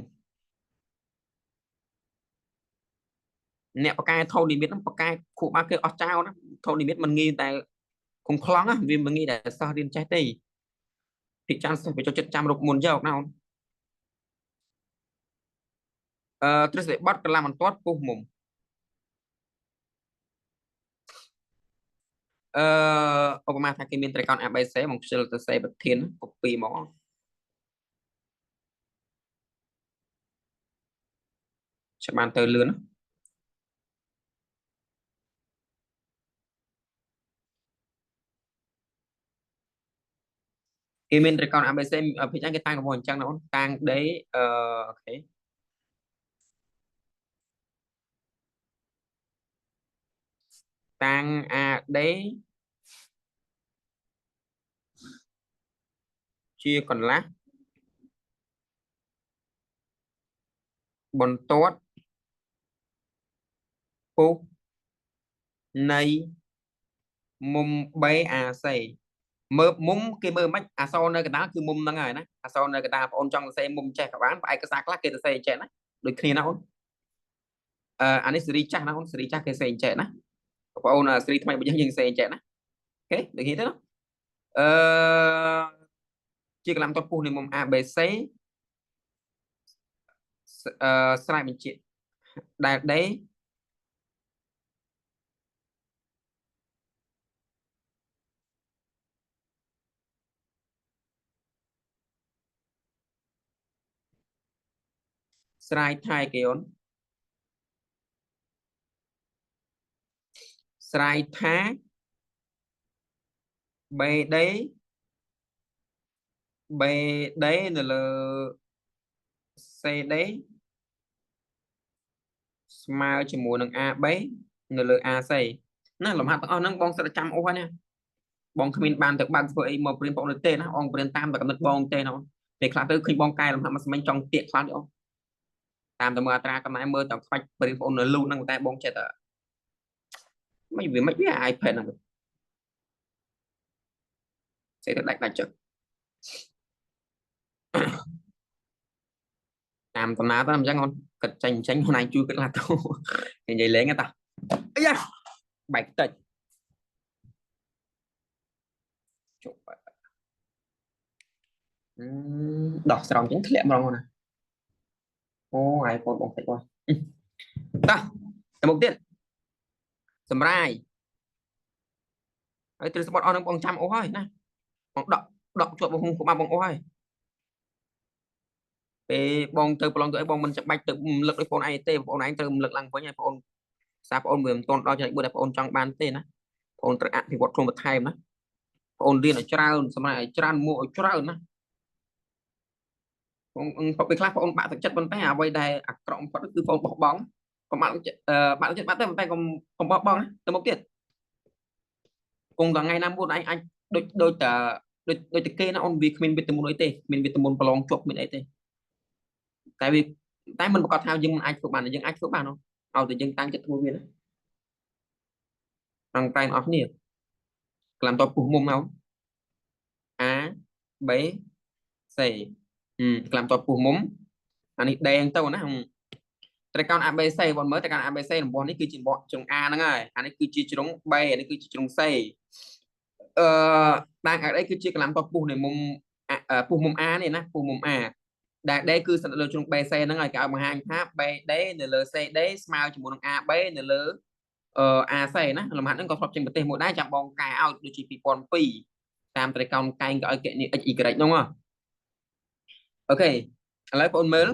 អ្នកបកកែថោនិមិត្តហ្នឹងបកកែខួរបាគេអស់ចោលណាថោនិមិត្តមិនងាយតែខំខ្លងណាវាមិនងាយតែសោះរៀនចេះទេពិចារសិស្សវាចូលចិត្តចាំរូបមន្តយកណាអូនអឺទ្រឹស្ដីបទកន្លះបន្ទាត់ពោះមុំអឺឧបមាថាគេមានត្រៃកោណ ABC មកខ្ជិលទៅសេប្រធាន copy មកច្បាស់ទៅលឿនណាគេមានត្រៃកោណ ABC ភាគច្រើនគេតាំងកំហុសអញ្ចឹងណាអូនតាំង D អឺ OK តាំង AD ជាកន្លះបន្ទាត់ពុះនៃមុំ BAC មើលមុំគេមើលមិនអក្សរនៅកណ្ដាលគឺមុំហ្នឹងហើយណាអក្សរនៅកណ្ដាលបងអូនចង់សរសេរមុំចេះក៏បានឯកសារខ្លះគេសរសេរចេះណាដូចគ្នាណាអូនអឺអានេះសេរីចាស់ណាអូនសេរីចាស់គេសរសេរចេះណាបងប្អូនសេរីថ្មីរបស់យើងយើងសរសេរចេះណា OK ដូចគ្នាទេណាអឺជាកន្លំតពុះនៃមុំ ABC អឺស្រ័យបញ្ជាក់ដែល D ស្រ័យថៃគេអូនស្រ័យថា BD BD នៅលើ CD ស្មើជាមួយនឹង AB នៅលើ AC ណាលំហាត់ទាំងអស់ហ្នឹងបងសិតតែចាំអូសហើយណាបងគ្មានបានទៅបើកធ្វើអីមកព្រៀនបងទេណាបងព្រៀនតាមតែកំណត់បងទេណាពេលខ្លះទៅឃើញបងកែលំហាត់មកស្មិញចង់ទៀកខ្លះទេអូតាមតែមើលអត្រាកំណែមើលតែខ្វាច់ព្រៀនបងនៅលូនហ្នឹងតែបងចេះតែមិនវាមិនវា iPad ហ្នឹងចេះតែដាច់ដាច់ចឹងតាមដំណើរទៅអញ្ចឹងអូនគិតចេញចេញខ្លួនឯងជួយគិតឡាទៅនិយាយលេងតាអាយ៉ាបែកតិចជប់ដោះស្រោមចឹងធ្លាក់ហ្មងណាអូ iPhone បងតិចបងតោះទៅមុខទៀតសម្រាយហើយទ្រឹស្បត់អស់នឹងបងចាំអូសហើយណាប បងដកដកជាប់បងក្បាលបងអស់ហើយពេលបងទៅប្រឡងទៅអីបងមិនចាំបាច់ទៅរំលឹកដូចបងឯងទេបងឯងត្រូវរំលឹកឡើងវិញហើយបងសារបងវាមិនទាន់ដល់ចំណុចមួយដែលបងចង់បានទេណាបងត្រូវអភិវឌ្ឍខ្លួនបន្ថែមណាបងរៀនឲ្យច្រើនសម្រាប់ឲ្យច្រើនមួកឲ្យច្រើនណាបងពេលខ្លះបងបាក់ទឹកចិត្តប៉ុន្តែអ្វីដែលអាក្រក់បំផុតគឺបងបោះបង់កុំបាក់បាក់ទឹកចិត្តបាត់ទេប៉ុន្តែកុំបោះបង់ណាទៅមុខទៀតគង់ថ្ងៃណាមួយឯងអាចដូចដូចតាដូចដូចតែគេណាអូនវាគ្មានវីតាមីនអីទេគ្មានវីតាមីនប្រឡងជាប់គ្មានអីទេតែវាតែមិនប្រកាសថាយើងមិនអាចធ្វើបានយើងអាចធ្វើបានឲ្យតែយើងតាំងចិត្តធ្វើវាណាប្រឹងប្រែងអស់គ្នាក្លាមតពុះមុំមក A B C ក្លាមតពុះមុំអានេះដែងទៅណាត្រីកោណ ABC បងមើលត្រីកោណ ABC របស់នេះគឺជាជ្រុង A ហ្នឹងហើយអានេះគឺជាជ្រុង B អានេះគឺជាជ្រុង C អឺដាងអីគឺជាក្លាមតពុះនៃមុំពុះមុំ A នេះណាពុះមុំ A ដែល D គឺស្ថិតលើជ្រុង BC ហ្នឹងហើយគេឲ្យបង្ហាញថា BD នៅលើ CD ស្មើជាមួយនឹង AB នៅលើAC ណាលំហាត់ហ្នឹងក៏ធ្លាប់ចេញប្រទេសមួយដែរចាំបងកែឲ្យដូចជា2002តាមត្រីកោណកែងក៏ឲ្យកណនី x y ហ្នឹងអូខេឥឡូវបងអូនមើល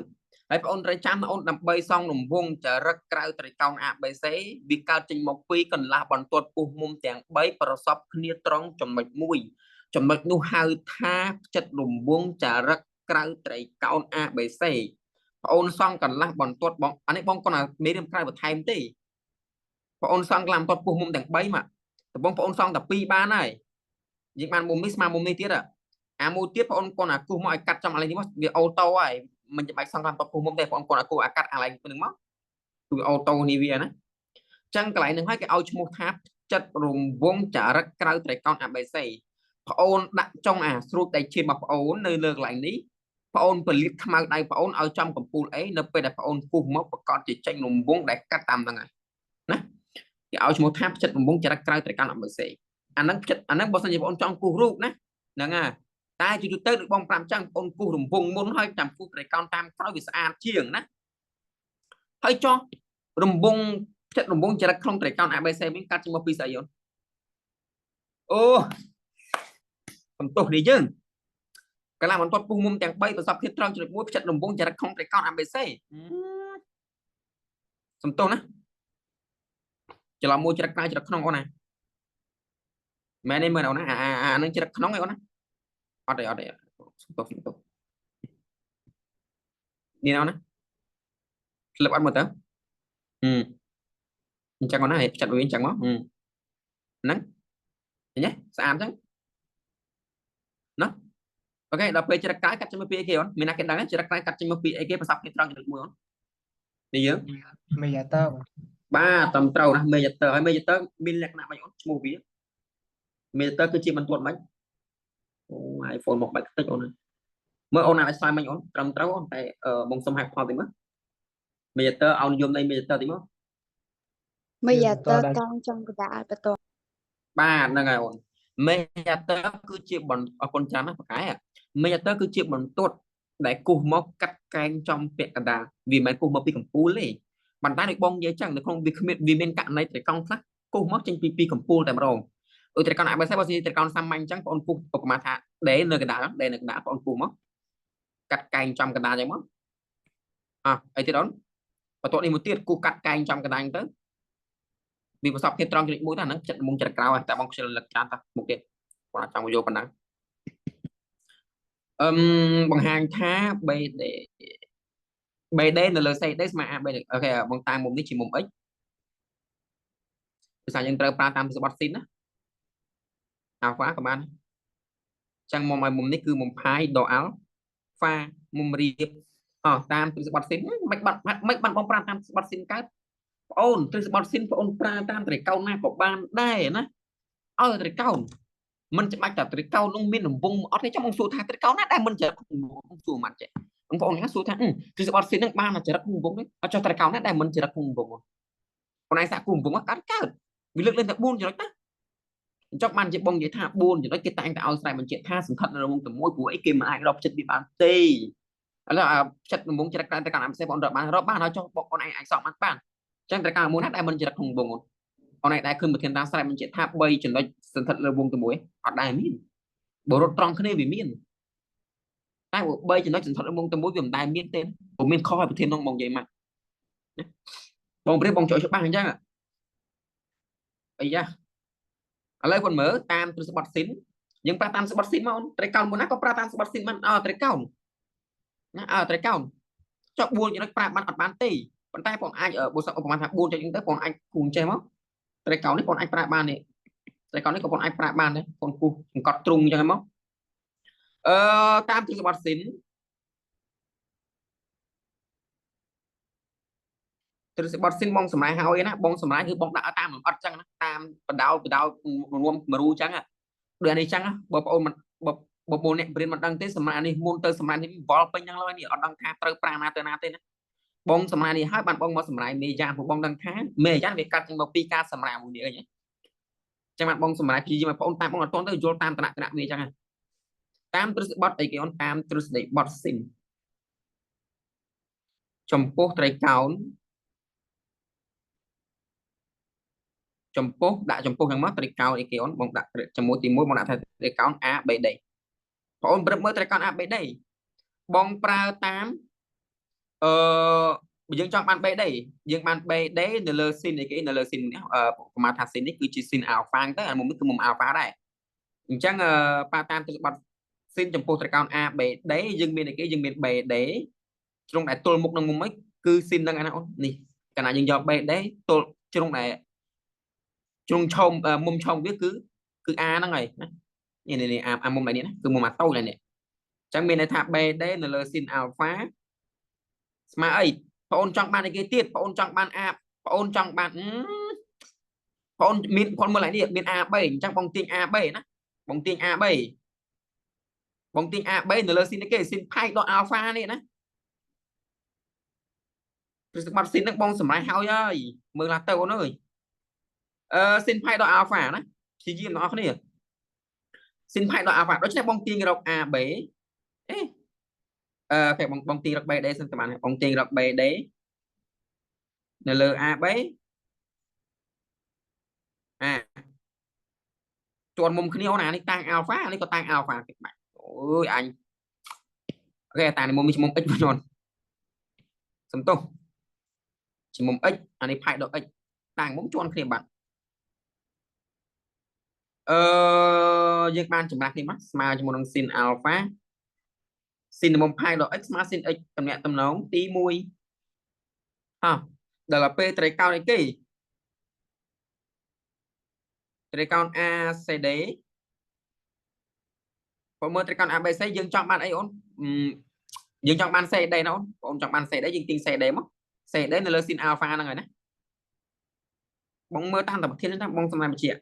ហើយបងអូនត្រូវចាំអូនដើម្បីសង់រង្វង់ចរិតក្រៅត្រីកោណ ABC វាកើតចេញមកពីកន្លះបន្ទាត់ពុះមុំទាំង3ប្រសពគ្នាត្រង់ចំណុចមួយចំណុចនោះហៅថាផ្ចិតរង្វង់ចរិតក្រៅត្រីកោណ ABC បងអូនសង់កន្លះបន្ទាត់បងអានេះបងគាត់ថាមេរៀនក្រៅបន្ថែមទេបងអូនសង់កន្លះបន្ទាត់ពុះមុំទាំង3មកតបងបងអូនសង់តែ2បានហើយយើងបានមុំនេះស្មើមុំនេះទៀតអាមួយទៀតបងអូនគាត់ថាគូសមកឲ្យកាត់ចំអានេះមកវា auto ហើយមិនចាំបាច់សង់កន្លះបន្ទាត់ពុះមុំទេបងអូនគាត់ថាគូសអាកាត់អាឡែងហ្នឹងមកគឺ auto នេះវាណាចឹងកន្លែងហ្នឹងហើយគេឲ្យឈ្មោះថាចិត្តរង្វង់ចរិតក្រៅត្រីកោណ ABC ប្អូនដាក់ចុងអាស្រួចដៃឈាមរបស់ប្អូននៅលើកន្លែងនេះប្អូនពលិតខ្មៅដៃប្អូនឲ្យចំកំពូលអីនៅពេលដែលប្អូនគូសមកប្រកាសជាចេញរង្វង់ដែលកាត់តាមហ្នឹងហើយណាគេឲ្យឈ្មោះថាផ្ចិតរង្វង់ចរិតក្រៅត្រីកោណ ABC អាហ្នឹងផ្ចិតអាហ្នឹងបើសិនជាប្អូនចង់គូសរូបណាហ្នឹងហើយតែជាទូទៅដូចបង5ចឹងបងគូសរង្វង់មុនហើយចាំគូសត្រីកោណតាមក្រោយវាស្អាតជាងណាហើយចោះរង្វង់ផ្ចិតរង្វង់ចរិតក្នុងត្រីកោណ ABC វិញកាត់ចេញមកពីស្អីអូនអូសំទោសនេះយើងកន្លះបន្ទាត់ពុះមុំទាំង3ប្រសពភាពត្រង់ចំណុចមួយផ្ចិតរង្វង់ចរិតក្នុងត្រីកោណ ABC សំទោសណាច្រឡំមួយចរិតក្រៅចរិតក្នុងអូនណាមែនទេមើលអូនណាអាអានឹងចរិតក្នុងឯអូនណាអត់ទេអត់ទេសំទោសសំទោសនេះអូនណាក្លឹបអត់មើលទៅអញ្ចឹងអូនណាផ្ចិតវាអញ្ចឹងមកហ្នឹងឃើញទេស្អាតអញ្ចឹងណាអូខេដល់ពេលចរិតក្រៅកាត់ចេញមកពីអីគេអូនមានណាគេដឹងចរិតក្រៅកាត់ចេញមកពីអីគេប្រសពគ្នាត្រង់ចំណុចមួយអូននេះយើង មេយ៉ាត័រ បាទត្រឹមត្រូវណាមេយ៉ាទ័រហើយមេយ៉ាទ័រមានលក្ខណៈម៉េចអូនឈ្មោះវាមេយ៉ាទ័រគឺជាបន្ទាត់ម៉េចអូ iPhone មកបាច់ខ្ទេចអូនមើលអូនអាចស្វែងមិញអូនត្រឹមត្រូវអូនតែបងសុំហេតុផលតិចមើលមេយ៉ាទ័រឲ្យនិយមនៃមេយ៉ាទ័រតិចមក មេយ៉ាទ័រកង់ចំកណ្ដាលបន្ទាត់ បាទហ្នឹងហើយអូនមេយ៉ាទ័រគឺជាបន្អរគុណច្រើនណាស់បកែមេយ៉ាទ័រគឺជាបន្ទាត់ដែលគូសមកកាត់កែងចំពាក់កណ្ដាលវាមិនមែនគូសមកពីកំពូលទេប៉ុន្តែដូចបងនិយាយចឹងនៅក្នុងវាគ្មានវាមានករណីត្រីកោណខ្លះគូសមកចេញពីកំពូលតែម្ដងដូចត្រីកោណ ABC បើសិនជាត្រីកោណសាមញ្ញចឹងបងអូនគូសឧបមាថា D នៅកណ្ដាល D នៅកណ្ដាលបងអូនគូសមកកាត់កែងចំកណ្ដាលចឹងមកអ่ะអីទៀតអូនបន្ទាត់នេះមួយទៀតគូសកាត់កែងចំកណ្ដាលទៅវាប្រសពគ្នាត្រង់ចំណុចមួយទៅអាហ្នឹងចិត្តមុងចិត្តក្រោយតែបងខ្ជិលលឹកច្រើនតាមុខទៀតគាត់ចង់យកប៉ុណ្ណឹងអឹមបង្ហាញថា BD BD នៅលើ CD ស្មើ AB អូខេបងតាមមុំនេះជាមុំ x ភាសាយើងត្រូវប្រើតាមសបត់ស៊ីនណាអាល់ហ្វាក៏បានចឹងមុំឲ្យមុំនេះគឺមុំផាយដកអាល់ហ្វាមុំរៀបអតាមទ្រឹស្បត់ស៊ីនមិនបាត់មិនបានបងប្រើតាមទ្រឹស្បត់ស៊ីនកើតបងអូនទ្រឹស្បត់ស៊ីនបងអូនប្រើតាមត្រីកោណណាក៏បានដែរណាឲ្យត្រីកោណមិនច្បាច់តែត្រីកោណនោះមានរង្វង់អត់ទេចាំបងសួរថាត្រីកោណណាដែលមិនចរិតបងសួរម៉ាត់ចេះបងប្អូនណាសួរថាទ្រឹស្បត់ស៊ីននឹងបានចរិតក្នុងវងនេះអត់ចុះត្រីកោណណាដែលមិនចរិតក្នុងវងបងឯងសាក់គូរវងកើតកើតវាលើកឡើងតែ4ចំណុចណាអញ្ចឹងបានជាបងនិយាយថា4ចំណុចគេតែងតែឲ្យស្រែបញ្ជាក់ថាសង្ខិតនៅរង្វង់តែមួយព្រោះអីគេមិនអាចរកចិត្តវាបានទេឥឡូវចិត្តរង្វង់ចរិតក្រៅត្រីកោណអាផ្សេងបងរកបានរកបានហើយចុះបងអូនឯងអាចសក់បានបានអញ្ចឹងត្រីកោណមួយណាដែលមិនចរិតក្នុងវងអូនឯងដែលឃើញប្រធានតាស្រែបញ្ជាក់ថា3ចំណុចសន្ធិដ្ឋលើវងតែមួយអត់ដែលមាន បើរត់ត្រង់គ្នាវាមានតែបើ3ចំណុចសន្ធិដ្ឋមុំទៅមួយវាមិនដែលមានទេពុំមានខុសឲ្យប្រធាននោះបងនិយាយមកបងព្រាបបងចូលច្បាស់អញ្ចឹងអីយ៉ាឥឡូវគាត់មើលតាមទ្រឹស្ដីបត់ស៊ីនយើងប្រើតាមស្បត់ស៊ីនមកត្រីកោណមុនណាក៏ប្រើតាមស្បត់ស៊ីនបានអើត្រីកោណណាអើត្រីកោណចុះ4ចំណុចប្រើបានអត់បានទេប៉ុន្តែបងអាចបើសិនឧបមាថា4ចុចហ្នឹងទៅបងអាចគូចេះមកត្រីកោណនេះបងអាចប្រើបាននេះត្រីកោណនេះក៏បងអាចប្រើបានដែរបងគូសង្កត់ទ្រុងអញ្ចឹងមកអឺតាមទ្រឹស្ដីបត់ស៊ីនទ្រឹស្ដីបត់ស៊ីនបងសម្រាយហើយណាបងសម្រាយគឺបងដាក់តាមលម្អិតចឹងណាតាមបដោរួមមរូចឹងដូចអានេះចឹងបើបងអូនមិនបើបងអ្នករៀនមិនដឹងទេសម្រាប់នេះមុនទៅសម្រាប់នេះវល់ពេញហ្នឹងឡើយនេះអត់ដឹងថាត្រូវប្រាណាទៅណាទេណាបងសម្រាប់នេះហើយបានបងមកសម្រាយមេយ៉ានព្រោះបងដឹងថាមេយ៉ានវាកាត់ចេញមកពីការសម្រាយមួយនេះអីចឹងបានបងសម្រាយព្យាយាមឲ្យបងតាមបងអត់ទាន់ទៅយល់តាមតំណវាចឹងតាមទ្រឹស្ដីបត់អីគេអូនតាមទ្រឹស្ដីបត់ស៊ីនចំពោះត្រីកោណចំពោះដាក់ចំពោះហ្នឹងមកត្រីកោណអីគេអូនបងដាក់ជាមួយទី1បងដាក់ថាត្រីកោណ ABD បងអូនព្រឹបមើលត្រីកោណ ABD បងប្រើតាមអឺបើយើងចង់បាន BD យើងបាន BD នៅលើស៊ីនអីគេនៅលើស៊ីននេះប្រហែលថាស៊ីននេះគឺជាស៊ីនអាល់ហ្វាទៅអាមុំនេះគឺមុំអាល់ហ្វាដែរអញ្ចឹងប៉ាតាមទ្រឹស្ដីបត់ស៊ីនចំពោះត្រីកោណ ABD យើងមានអីគេយើងមាន BD ជ្រុងដែលទល់មុខនឹងមុំអីគឺស៊ីនហ្នឹងណាអូននេះកាលណាយើងយក BD ទល់ជ្រុងដែលជ្រុងឆោមមុំឆោមវាគឺ A ហ្នឹងហើយណានេះនេះអាមុំនេះណាគឺមុំអាតូចនេះអញ្ចឹងមានន័យថា BD នៅលើស៊ីនអាល់ហ្វាស្មើអីបងអូនចង់បានអីគេទៀតបងអូនចង់បាន A បងអូនចង់បានបងអូនមានបងមើលឡើងនេះមាន AB អញ្ចឹងបងទាញ AB ណាបងទាញ AB បងទាញ AB នៅលើស៊ីនគេស៊ីនផែកដល់អាល់ហ្វានេះណាទ្រឹស្ដីបត់ស៊ីនហ្នឹងបងសម្រាប់ហើយមើលឡាទៅអូនអើយអឺស៊ីនផែកដល់អាល់ហ្វាណាព្យាយាមទាំងអស់គ្នាស៊ីនផែកដល់អាល់ហ្វាដូច្នេះបងទាញរក AB អេអឺគេបងទាញរក BD សិនតើបានបងទាញរក BD នៅលើ AB អាជាន់មុំគ្នាអូនអានេះតាំងអាល់ហ្វាអានេះក៏តាំងអាល់ហ្វាគេបាច់អូយអញអូខេតានេះមុំនេះមុំ x បងអូនសំទោសជាមុំ x អានេះផែកដល់ x តាំងមុំជាន់គ្នាបាត់អឺយើងបានចម្រាស់គ្នាមកស្មើជាមួយនឹងស៊ីនអាល់ហ្វាស៊ីនមុំផែកដល់ x ស្មើស៊ីន x តំណាក់តំណងទី1ហ៎ដល់ពេលត្រីកោណអីគេត្រីកោណ ACD បើមើលត្រីកោណ ABC យើងចង់បានអីអូនយើងចង់បាន CD ណាអូនបងចង់បាន CD យើងទាញ CD មក CD នៅលើស៊ីនអាល់ហ្វាហ្នឹងហើយណាបងមើលតាមតែប្រធានហ្នឹងបងសម្រាប់បញ្ជាក់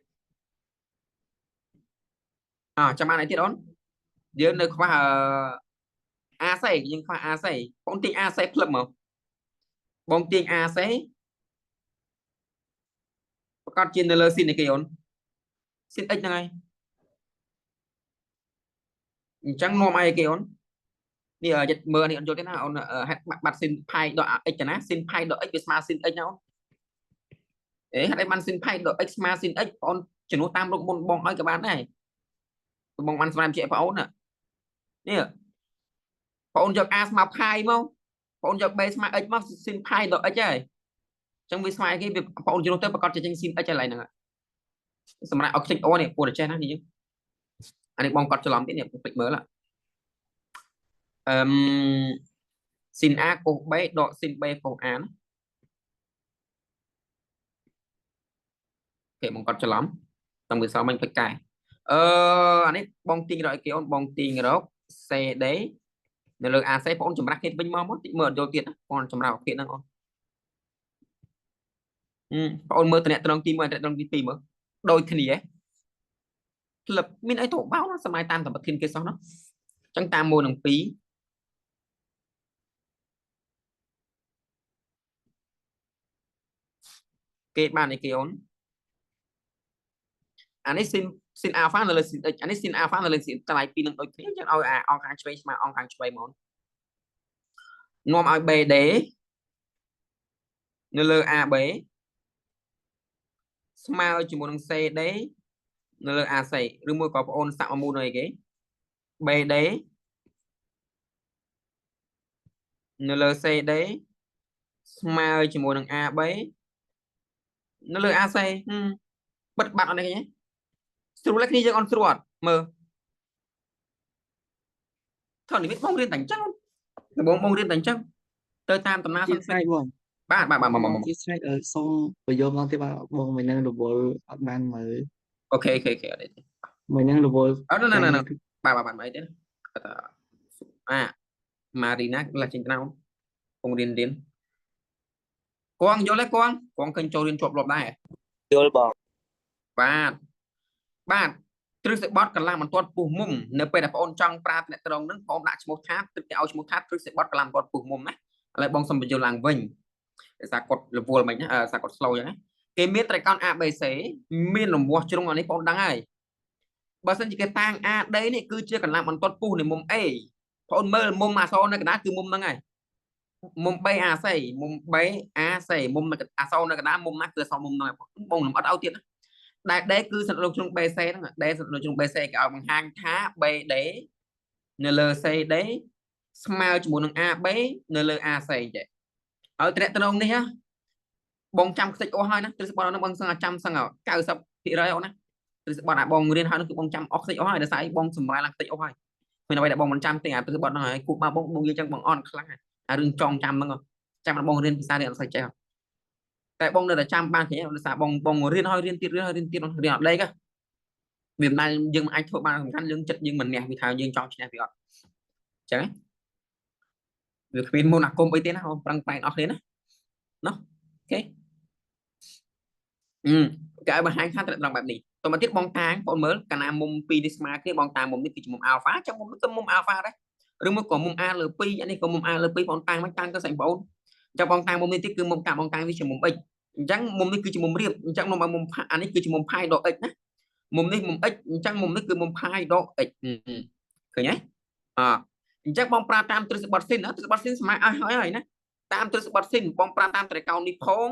អចាំបានអីទៀតអូនយើងនៅខ្វះ AC យើងខ្វះ AC បងទាញ AC ផ្លឹបមកបងទាញ AC ប្រកាសជានៅលើស៊ីនអីគេអូនស៊ីន x ហ្នឹងហើយអញ្ចឹងនាំអីគេអូននេះចិត្តមើលនេះអត់យល់ទេណាអូនហេតុបាត់ស៊ីនផែកដល់ x ណាស៊ីនផែកដល់ x វាស្មើស៊ីន x ណាអូនអេហេតុអីបានស៊ីនផែកដល់ x ស្មើស៊ីន x បងអូនជំនួសតាមរូបមុនបងឲ្យក៏បានដែរបងបានស្មានជាបងអូននេះបងអូនយក a ស្មើផាយមកបងអូនយក b ស្មើ x មកស៊ីនផាយដល់ x ហើយអញ្ចឹងវាស្មើគេវាបងអូនជំនួសទៅប្រកាសជាចេញស៊ីន x ហើយឡើយហ្នឹងសម្រាប់ឲ្យខ្ទេចអូនេះពូតែចេះណានេះយើងអានេះបងកត់ច្រឡំទៀតនេះភ្លេចមើលអឺស៊ីន a កុស b ដកស៊ីន b កុស a ណាគេបងកត់ច្រឡំតាមវាសល់មិញភ្លេចកែអឺអានេះបងទាញរកអីគេអូនបងទាញរក CD នៅលើ AC បងអូនចម្រាស់គ្នាវិញមកតិចមើលអត់យល់ទៀតណាបងចម្រាស់ប្រភេទហ្នឹងអូនបងអូនមើលតំណត្រង់ទី1តំណត្រង់ទី2មើលដូចគ្នាផ្លឹបមានអីទៅបោណាសម័យតាមតែប្រធានគេសោះណាអញ្ចឹងតាម1និង2គេបានអីគេអូនអានេះស៊ីនអាល់ហ្វានៅលើស៊ីន x អានេះស៊ីនអាល់ហ្វានៅលើស៊ីនតម្លៃពីរនឹងដូចគ្នាយើងឲ្យអាអង្គខាងឆ្វេងស្មើអង្គខាងឆ្វេងមកនាំឲ្យ BD នៅលើ AB ស្មើជាមួយនឹង CD នៅលើ AC ឬមួយក៏បងអូនសាក់មូលនៅអីគេ BD នៅលើ CD ស្មើជាមួយនឹង AB នៅលើ AC បិទបាត់អត់នេះឃើញទេស្រួលគ្នាយើងអត់ស្រួលអត់មើលថននិមិត្តបងរៀនតែអញ្ចឹងបងបងរៀនតែអញ្ចឹងទៅតាមដំណើរ ជាស្រ័យបង បាទបាទបាទមក ជាស្រ័យសូមបញ្យល់មកទៀតបាទបងមិននឹងរវល់អត់បានមើល អូខេអូខេអូខេអត់ទេ មិននឹងរវល់ អត់ណណណបាទបាទបាទអីទេអត់អាម៉ារីណាឡាចេញត្រោពងរៀនរៀនគងយល់ទេគងគងឃើញចូលរៀនជាប់លាប់ដែរ យល់បង បាទបាទទ្រឹស្ដីបទកន្លះបន្ទាត់ពុះមុំនៅពេលដែលបងអូនចង់ប្រើតំណត្រងនឹងបងដាក់ឈ្មោះថាទិគេឲ្យឈ្មោះថាទ្រឹស្ដីបទកន្លះបន្ទាត់ពុះមុំណាឥឡូវបងសុំបញ្យល់ឡើងវិញដោយសារគាត់រវល់មិនណាសារគាត់ slow ចឹងណាគេមានត្រីកោណ ABC មានរង្វាស់ជ្រុងអានេះបងដឹងហើយបើសិនជាគេតាំង AD នេះគឺជាកន្លះបន្ទាត់ពុះនៃមុំ A បងអូនមើលមុំអក្សរនៅកណ្ដាលគឺមុំហ្នឹងហើយមុំ BAC មុំ BAC មុំអក្សរនៅកណ្ដាលមុំណាគឺអក្សរមុំហ្នឹងបងនឹងអត់ឲ្យទៀតណាដែល D គឺសន្លងជ្រុង BC ហ្នឹង D សន្លងជ្រុង BC គេឲ្យបង្ហាញថា BD នៅលើ CD ស្មើជាមួយនឹង AB នៅលើ AC ចេះហើយតំណងនេះណាបងចាំខ្ទេចអស់ហើយណាទ្រឹស្ដីបទហ្នឹងបងសឹងចាំសឹង 90% អូនណាទ្រឹស្ដីបទអាបងរៀនហើយនោះគឺបងចាំអស់ខ្ទេចអស់ហើយដោយសារអីបងសម្រាលឡើងខ្ទេចអស់ហើយមានអ្វីដែលបងមិនចាំទេអាទ្រឹស្ដីបទហ្នឹងហើយគូបាទបងបងនិយាយចឹងបងអន់ខ្លាំងអារឿងចងចាំហ្នឹងចាំបងរៀនភាសារៀនអត់សូវចេះតែបងនៅតែចាំបានគេដោយសារបងបងរៀនហើយរៀនទៀតរៀនហើយរៀនទៀតរៀនអត់ដេកវាមិនដែលយើងមិនអាចធ្វើបានសំខាន់យើងចិត្តយើងមិនះវាថាយើងចង់ឈ្នះវាអត់អញ្ចឹងវាគ្មានមុនអាគមអីទេណាបងប្រឹងប្រែងអស់គ្នាណាណោះអូខេគេឲ្យបង្ហាញថាត្រង់បែបនេះតមកទៀតបងតាងបងមើលកាលណាមុំពីរនេះស្មើគ្នាបងតាងមុំនេះគឺជាមុំអាល់ហ្វាចឹងមុំនេះគឺមុំអាល់ហ្វាដែរឬមួយក៏មុំ A លើ2អានេះក៏មុំ A លើ2បងតាងមកតាងទៅស្អីបងចាំបងតាងមុំនេះទៀតគឺមុំកាបងតាងវាជាមុំ x អញ្ចឹងមុំនេះគឺជាមុំរៀបអញ្ចឹងមុំមុំអានេះគឺជាមុំផាយដក x ណាមុំនេះមុំ x អញ្ចឹងមុំនេះគឺមុំផាយដក x ឃើញទេអអញ្ចឹងបងប្រើតាមទ្រឹស្ដីបទស៊ីនណាទ្រឹស្ដីបទស៊ីនស្មើឲ្យហើយហើយណាតាមទ្រឹស្ដីបទស៊ីនបងប្រើតាមត្រីកោណនេះផង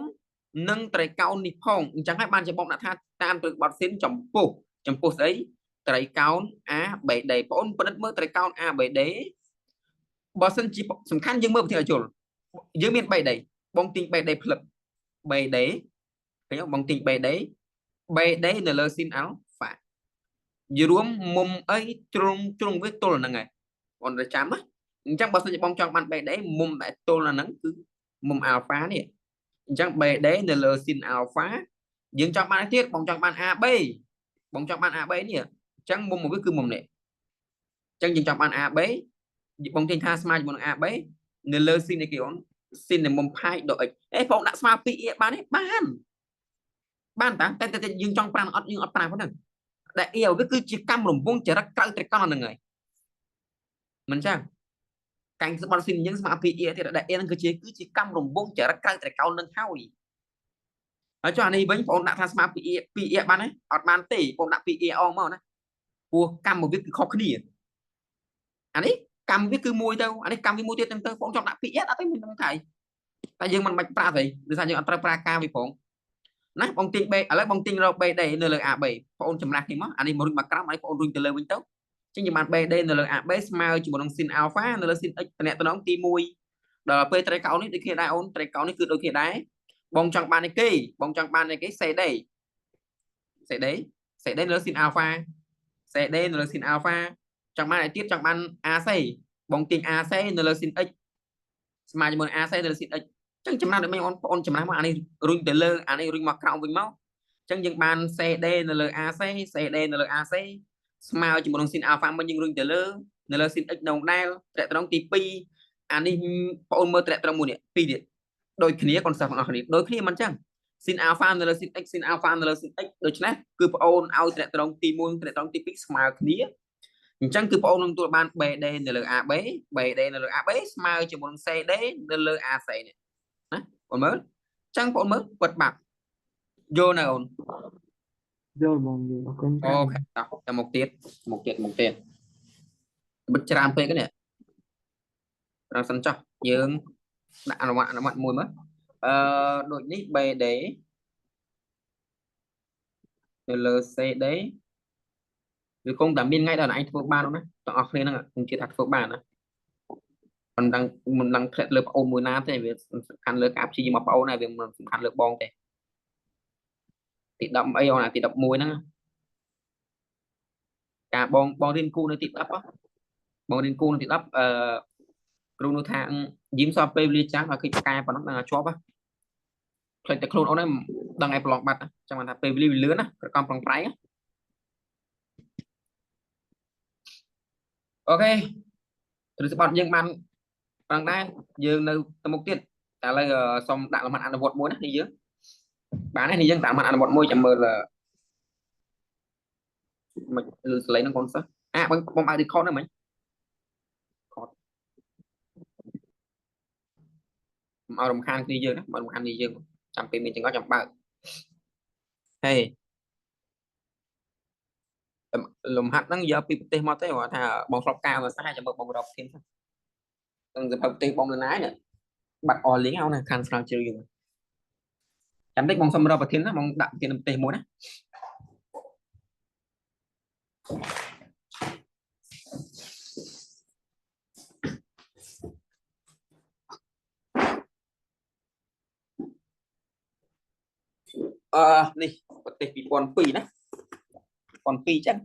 និងត្រីកោណនេះផងអញ្ចឹងហើយបានជាបងដាក់ថាតាមទ្រឹស្ដីបទស៊ីនចំពោះចំពោះស្អីត្រីកោណ ABD បងអូនពិនិត្យមើលត្រីកោណ ABD បើសិនជាសំខាន់យើងមើលប្រធានឲ្យយល់យើងមាន BD បងទាញ BD ផ្លឹប BD ឃើញបងទាញ BD BD នៅលើស៊ីនអាល់ហ្វាយរួមមុំអីជ្រុងជ្រុងវាទល់ហ្នឹងហើយបងត្រូវចាំណាអញ្ចឹងបើសិនជាបងចង់បាន BD មុំដែលទល់ហ្នឹងគឺមុំអាល់ហ្វានេះអញ្ចឹង BD នៅលើស៊ីនអាល់ហ្វាយើងចង់បានអីទៀតបងចង់បាន AB បងចង់បាន AB នេះអញ្ចឹងមុំមួយវាគឺមុំនេះអញ្ចឹងយើងចង់បាន AB បងទាញថាស្មើជាមួយនឹង AB នៅលើស៊ីននេះគេអូនស៊ីននៃមុំផាយដក x អេបងដាក់ស្មើ 2e បានទេបានបានតាតែតែយើងចង់ប្រាំអត់យើងអត់ប្រាំហ្នឹងដែល e វាគឺជាកម្មរង្វង់ចរិតក្រៅត្រីកោណហ្នឹងហើយមិនចឹងកាញ់ស្បត់ស៊ីនយើងស្មើ 2e ទៀតដែល e ហ្នឹងគឺជាកម្មរង្វង់ចរិតក្រៅត្រីកោណហ្នឹងហើយហើយចុះអានេះវិញបងដាក់ថាស្មើ 2e 2e បានទេអត់បានទេបងដាក់ 2e អងមកណាព្រោះកម្មវាគឺខុសគ្នាអានេះកម្មវាគឺមួយទៅអានេះកម្មវាមួយទៀតទៅបងចង់ដាក់ 2e ដាក់ទៅមាននឹងថៃតែយើងមិនបាច់ប្រើទេដោយសារយើងអត់ត្រូវប្រើការវាផងណាបងទាញ B ឥឡូវបងទាញរក BD នៅលើ AB បងអូនចម្រាស់គ្នាមកអានេះមករុញមកក្រោមអានេះបងអូនរុញទៅលើវិញទៅអញ្ចឹងយើងបាន BD នៅលើ AB ស្មើជាមួយនឹង sin alpha នៅលើ sin x តំណតំណងទី1ដល់ពេលត្រីកោណនេះដូចគ្នាដែរអូនត្រីកោណនេះគឺដូចគ្នាដែរបងចង់បានអីគេបងចង់បានអីគេ CD CD CD នៅលើ sin alpha CD នៅលើ sin alpha ចង់បានអីទៀតចង់បាន AC បងទាញ AC នៅលើ sin x ស្មើជាមួយ AC នៅលើ sin x ចឹងចំណាំដូចបងប្អូនចំណាំមកអានេះរុញទៅលើអានេះរុញមកក្រោមវិញមកចឹងយើងបាន CD នៅលើ AC CD នៅលើ AC ស្មើជាមួយនឹង sin alpha មិញយើងរុញទៅលើនៅលើ sin x នៅដែលត្រាក់ត្រង់ទី2អានេះបងអូនមើលត្រាក់ត្រង់មួយនេះពីរទៀតដូចគ្នាកូនសិស្សទាំងអស់គ្នាដូចគ្នាមិនចឹង sin alpha នៅលើ sin x sin alpha នៅលើ sin x ដូច្នេះគឺបងអូនឲ្យត្រាក់ត្រង់ទី1ត្រាក់ត្រង់ទី2ស្មើគ្នាអញ្ចឹងគឺបងអូននឹងទទួលបាន BD នៅលើ AB BD នៅលើ AB ស្មើជាមួយនឹង CD នៅលើ AC នេះណាបងមើលចឹងបងមើលពិតបាត់យល់នៅអូន យល់បងយល់អរគុណ អូខេតោះទៅមុខទៀតមុខទៀតមុខទៀតបិទច្រើនពេកនេះប្រសិនចោះយើងដាក់អនុវត្តអនុវត្តមួយមើលអឺដូចនេះ BD នៅលើ CD វាគង់តែមានថ្ងៃដល់ឯងធ្វើបានណាទាំងអស់គ្នាហ្នឹងគង់ជឿថាធ្វើបានណាមិនដឹងមិនដឹងធ្លាក់លើប្អូនមួយណាទេវាសំខាន់លើការព្យាយាមរបស់ប្អូនហើយវាមិនសំខាន់លើបងទេទី10អីអូនអាទី11ហ្នឹងការបងបងរៀនគូនៅទី10បងរៀនគូនៅទី10អឺគ្រូនោះថាយីមសល់ពេលវេលាចាំឲ្យឃើញផ្កាប៉ុណ្ណឹងដឹងថាជាប់ហ៎ផ្លេចតែខ្លួនអូនឯងដឹងឯងប្រឡងបាត់ចាំថាពេលវេលាវាលឿនណាប្រកំប្រងប្រែងអូខេទ្រឹស្បត់យើងបានប៉ុណ្ណឹងដែរយើងនៅទៅមុខទៀតតែឥឡូវសូមដាក់លំហាត់អនុវត្តមួយណានេះយើងបាននេះយើងដាក់លំហាត់អនុវត្តមួយចាំមើលមិនលឺសលេងហ្នឹងកូនសិស្សអាបងបងបើក record ហ្នឹងមិញ record មករំខានគ្នាយើងណាមករំខានគ្នាយើងចាំពេលមានចង្អុលចាំបើកហេលំហាត់ហ្នឹងយកពីប្រទេសមកទេគាត់ថាបងធ្លាប់កែមកស្អាតចាំមើលបងរកធាននឹងសភៅប្រទេសបងនៅណានេះបាត់អស់លីងអោណាខានស្រាវជ្រាវយើងចាំតិចបងសុំរកប្រធានណាបងដាក់ប្រធានប្រទេសមួយណាអឺនេះប្រទេស2002ណា2002ចឹង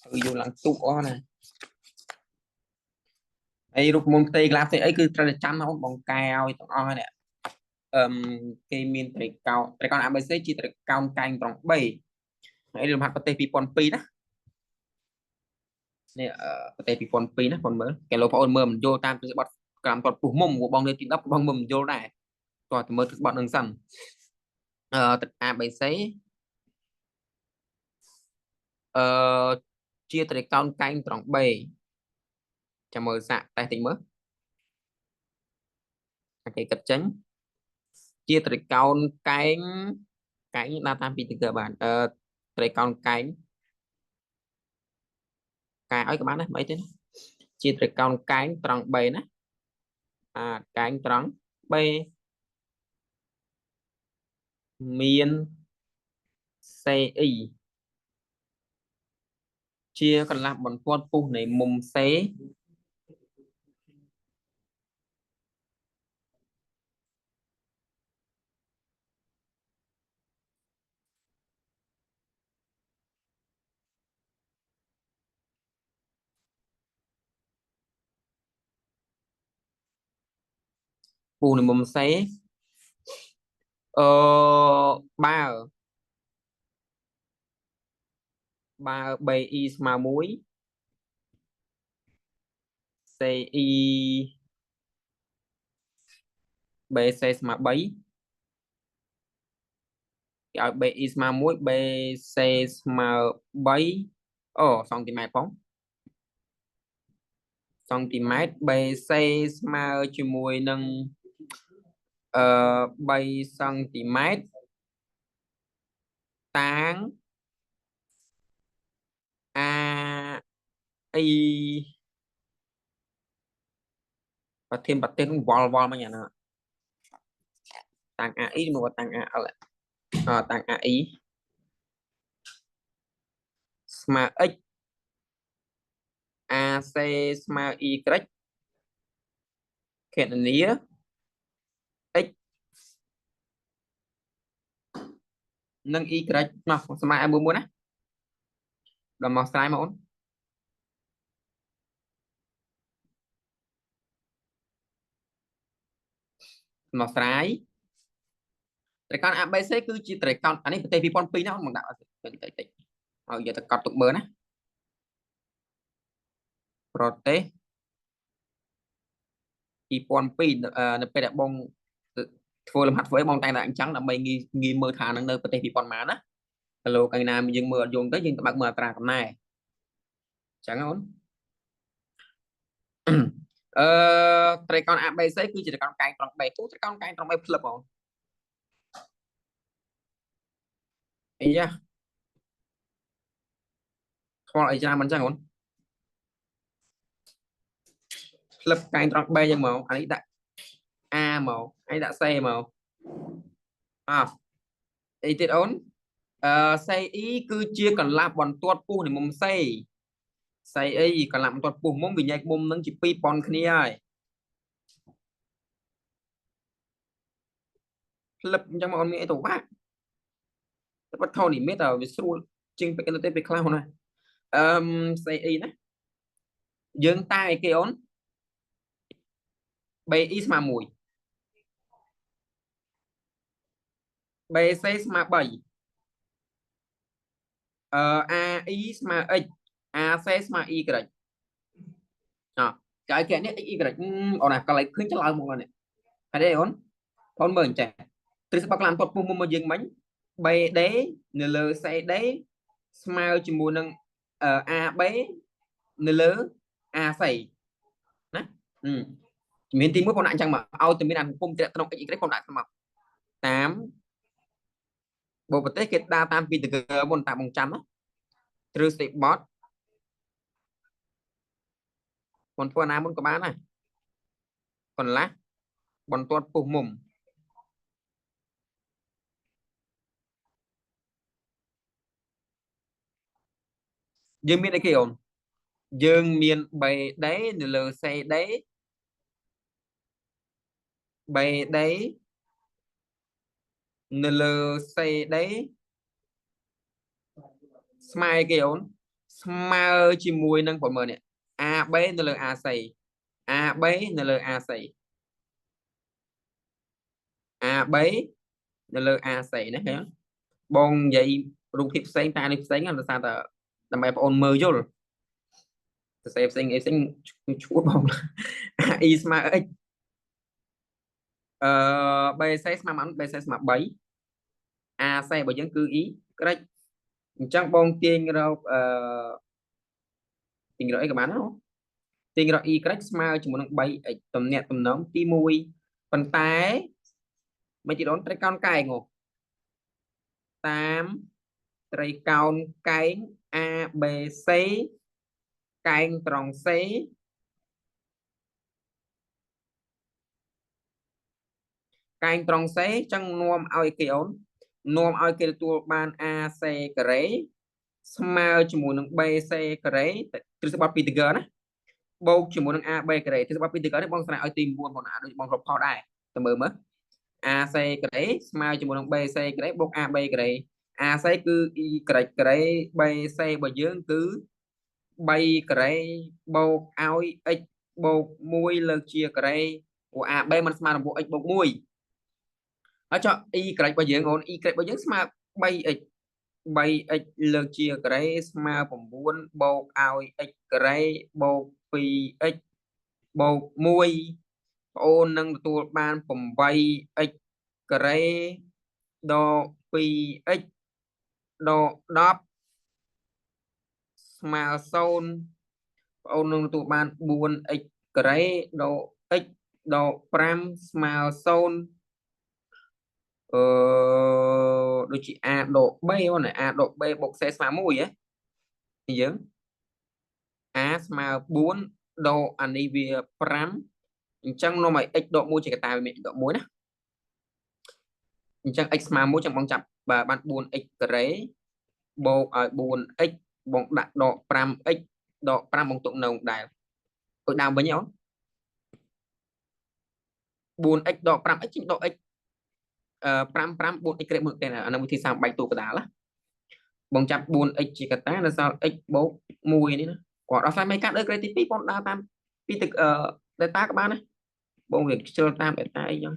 ទៅយកឡើងទូកអស់ណាហើយរូបមន្តផ្ទៃក្លាផ្ទៃអីគឺត្រូវតែចាំណាអូនបងកែឲ្យទាំងអស់នេះអឹមគេមានត្រីកោណត្រីកោណ ABC ជាត្រីកោណកែងត្រង់ B ហើយលំហាត់ប្រទេស2002ណានេះប្រទេស2002ណាបងមើលគេលោកបងអូនមើលមិនយល់តាមទិសបត់ក្រាមតតពុះមុំបងនៅទី10បងមើលមិនយល់ដែរតោះតែមើលទិសបត់នឹងសិនអឺទឹក ABC អឺជាត្រីកោណកែងត្រង់ B ចាំមើលសាកតេស្តតិចមើលគេគិតចេញជាត្រីកោណកែងកែងដាក់តាមពីទីកើបានអឺត្រីកោណកែងកែឲ្យក៏បានដែរមិនអីទេជាត្រីកោណកែងត្រង់ B ណាអាកែងត្រង់ B មាន CI ជាកន្លះបន្ទាត់ពុះនៃមុំ C ពុះនៃមុំ C អឺបើបើ BI ស្មើ1 CI BC ស្មើ3គេឲ្យ BI ស្មើ1 BC ស្មើ3អូសង់ទីម៉ែត្រផងសង់ទីម៉ែត្រ BC ស្មើជាមួយនឹងអឺ3សង់ទីម៉ែត្រតាង A អីប្រធានប្រទេសនឹងវល់វល់មកយ៉ាងណាតាំង AI មកតាំង AL អតាំង AI ស្មើ x AC ស្មើ y គណនា x និង y មកស្មើឲ្យមួយមួយណាដល់មកស្រាយមកអូនមកស្រាយត្រីកោណ ABC គឺជាត្រីកោណអានេះប្រទេស2002ណាអូនមកដាក់តិចតិចឲ្យយកទៅកត់ទុកមើលណាប្រទេស2002នៅពេលដែលបងធ្វើលំហាត់ធ្វើអីបងតែងតែអញ្ចឹងដើម្បីងាយងាយមើលថានឹងនៅប្រទេស2000ម៉ានណាគីឡូកាលណាយើងមើលអត់យងទៅយើងទៅបើកមើលអត្រាកំណែអញ្ចឹងអូនអឺត្រីកោណ ABC គឺជាត្រីកោណកែងត្រង់ B ទូត្រីកោណកែងត្រង់ B ផ្លឹបបងអីយ៉ាខ្វល់អីច្រើនមិនអញ្ចឹងអូនផ្លឹបកែងត្រង់ B យ៉ាងមកអានេះដាក់ A មកអានេះដាក់ C មកអោះអីទៀតអូន អឺ CI គឺជាកន្លះបន្ទាត់ពុះនៃមុំ C CI កន្លះបន្ទាត់ពុះមុំវាញែកមុំនឹងជាពីរប៉ុនគ្នាហើយផ្លឹបអញ្ចឹងមកអូនមានអីទៅវ៉ាក់តែបាត់ថោនេះមានតែវាស្រួលជាងពេកទៅពេលខ្លះណាអឺ CI ណាយើងតែអីគេអូន BI ស្មើ1 BC ស្មើ3អឺ AI ស្មើ x AC ស្មើ Y អកែគេនេះ x y អូនណាកន្លែងឃើញឆ្លើយមកនេះហើយទេអូនបងមើលអញ្ចេះទ្រឹស្ដីក្លាមទាត់ពុះមុំមកយើងមិញ BD នៅលើ CD ស្មើជាមួយនឹង AB នៅលើ AC ណាជំនាញទី1បងដាក់អញ្ចឹងមកឲ្យតែមានអាពុំត្រាក់ត្រង់ x y បងដាក់មកតាមបប្រទេសគេដើរតាមពីតកមុនតាមបងចាំណាទ្រឹស្ដីបត់មុនធ្វើណាមុនក៏បានដែរកន្លះបន្ទាត់ពុះមុំយើងមានអីគេអូនយើងមាន BD នៅលើ CD BD នៅលើ CD ស្មើគេអូនស្មើជាមួយនឹងប្រមើលនេះ AB នៅលើ AC AB នៅលើ AC AB នៅលើ AC ណាឃើញបងនិយាយរូបភាពផ្សេងតែនេះផ្សេងដោយសារតែដើម្បីបងអូនមើលយល់សរសេរផ្សេងអីផ្សេងឈួតបង AI ស្មើ x អឺ BC ស្មើប៉ុន្មាន BC ស្មើ3 AC របស់យើងគឺ Y អញ្ចឹងបងទាញរកអឺទាញរកអីក៏បានដែរទាញរក Y ស្មើជាមួយនឹង 3x តំណាក់តំណងទី1ប៉ុន្តែមិនទីអូនត្រីកោណកែងតាមត្រីកោណកែង ABC កែងត្រង់ C កែងត្រង់ C ចឹងនាំឲ្យគេអូននាំឲ្យគេទទួលបាន AC ការ៉េស្មើជាមួយនឹង BC ការ៉េទ្រឹស្ដីបត់ពីតហ្គណាបូកជាមួយនឹង AB ការ៉េទ្រឹស្ដីបត់ពីតហ្គនេះបងស្រាយឲ្យទី9បងអាចដូចបងរកផលដែរទៅមើលមើល AC ការ៉េស្មើជាមួយនឹង BC ការ៉េបូក AB ការ៉េ AC គឺ Y ការ៉េ BC របស់យើងគឺ3ការ៉េបូកឲ្យ x បូក1លើកជាការ៉េព្រោះ AB มันស្មើនឹង x បូក1ហើយចុះ y របស់យើងអូន y របស់យើងស្មើ 3x 3x លើកជាការ៉េស្មើ9បូកឲ្យ x ការ៉េបូក 2x បូក1បងអូននឹងទទួលបាន 8x ការ៉េដក 2x ដក10ស្មើ0បងអូននឹងទទួលបាន 4x ការ៉េដក x ដក5ស្មើ0អឺដូចជា a ដក b អូន a ដក b បូក c ស្មើ1ហ៎យើង a ស្មើ4ដកអានេះវា5អញ្ចឹងនាំឲ្យ x ដក1ជាកតាវាមាន x ដក1ណាអញ្ចឹង x ស្មើ1ចឹងបងចាប់បាទបាន 4x ការ៉េបូកឲ្យ 4x បងដាក់ដក 5x ដក5បងទុកនៅដែរដូចដើមវិញអូន 4x ដក 5x ចេញដក x 5 5 4x ក្រេ1ទេអានឹងវិធីសាស្ត្របែកតួកដាលណាបងចាប់ 4x ជាកតានៅសល់ x បូក1នេះណាគាត់ដោះស្រាយមិនកាត់លើក្រេទី2បងដើរតាមពីទឹក data ក៏បានដែរបងវាខ្ជិលតាម data អីចឹង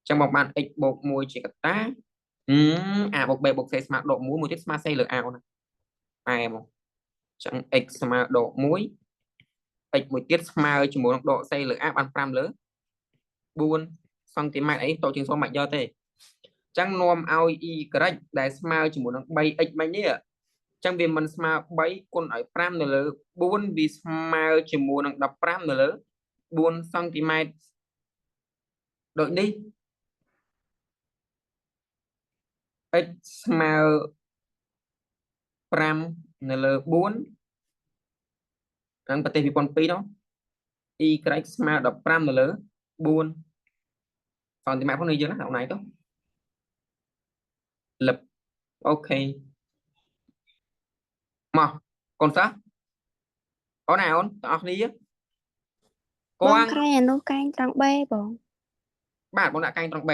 ចឹងបងបាន x បូក1ជាកតា a បូក b បូក c ស្មើដក1មួយទៀតស្មើ c លើ a អូនប៉ែមកចឹង x ស្មើដក1 x មួយទៀតស្មើជាមួយនឹងដក c លើ a បាន5លើ4សង់ទីម៉ែត្រអីតូចជាង0មិនយកទេចឹងនាំឲ្យ y ដែលស្មើជាមួយនឹង 3x មិញនេះចឹងវាមិនស្មើ3គុណឲ្យ5នៅលើ4វាស្មើជាមួយនឹង15នៅលើ4សង់ទីម៉ែត្រដូចនេះ x ស្មើ5នៅលើ4នឹងប្រទេស2002នោះ y ស្មើ15នៅលើ4សង់ទីម៉ែត្រផងនេះយើងណាអូនឯងទៅលឹប OK មកកូនសិស្សអូនណាអូនទាំងអស់គ្នា បង គាត់ ក្រែងអានោះកែងត្រង់ B បង បាទបងដាក់កែងត្រង់ B។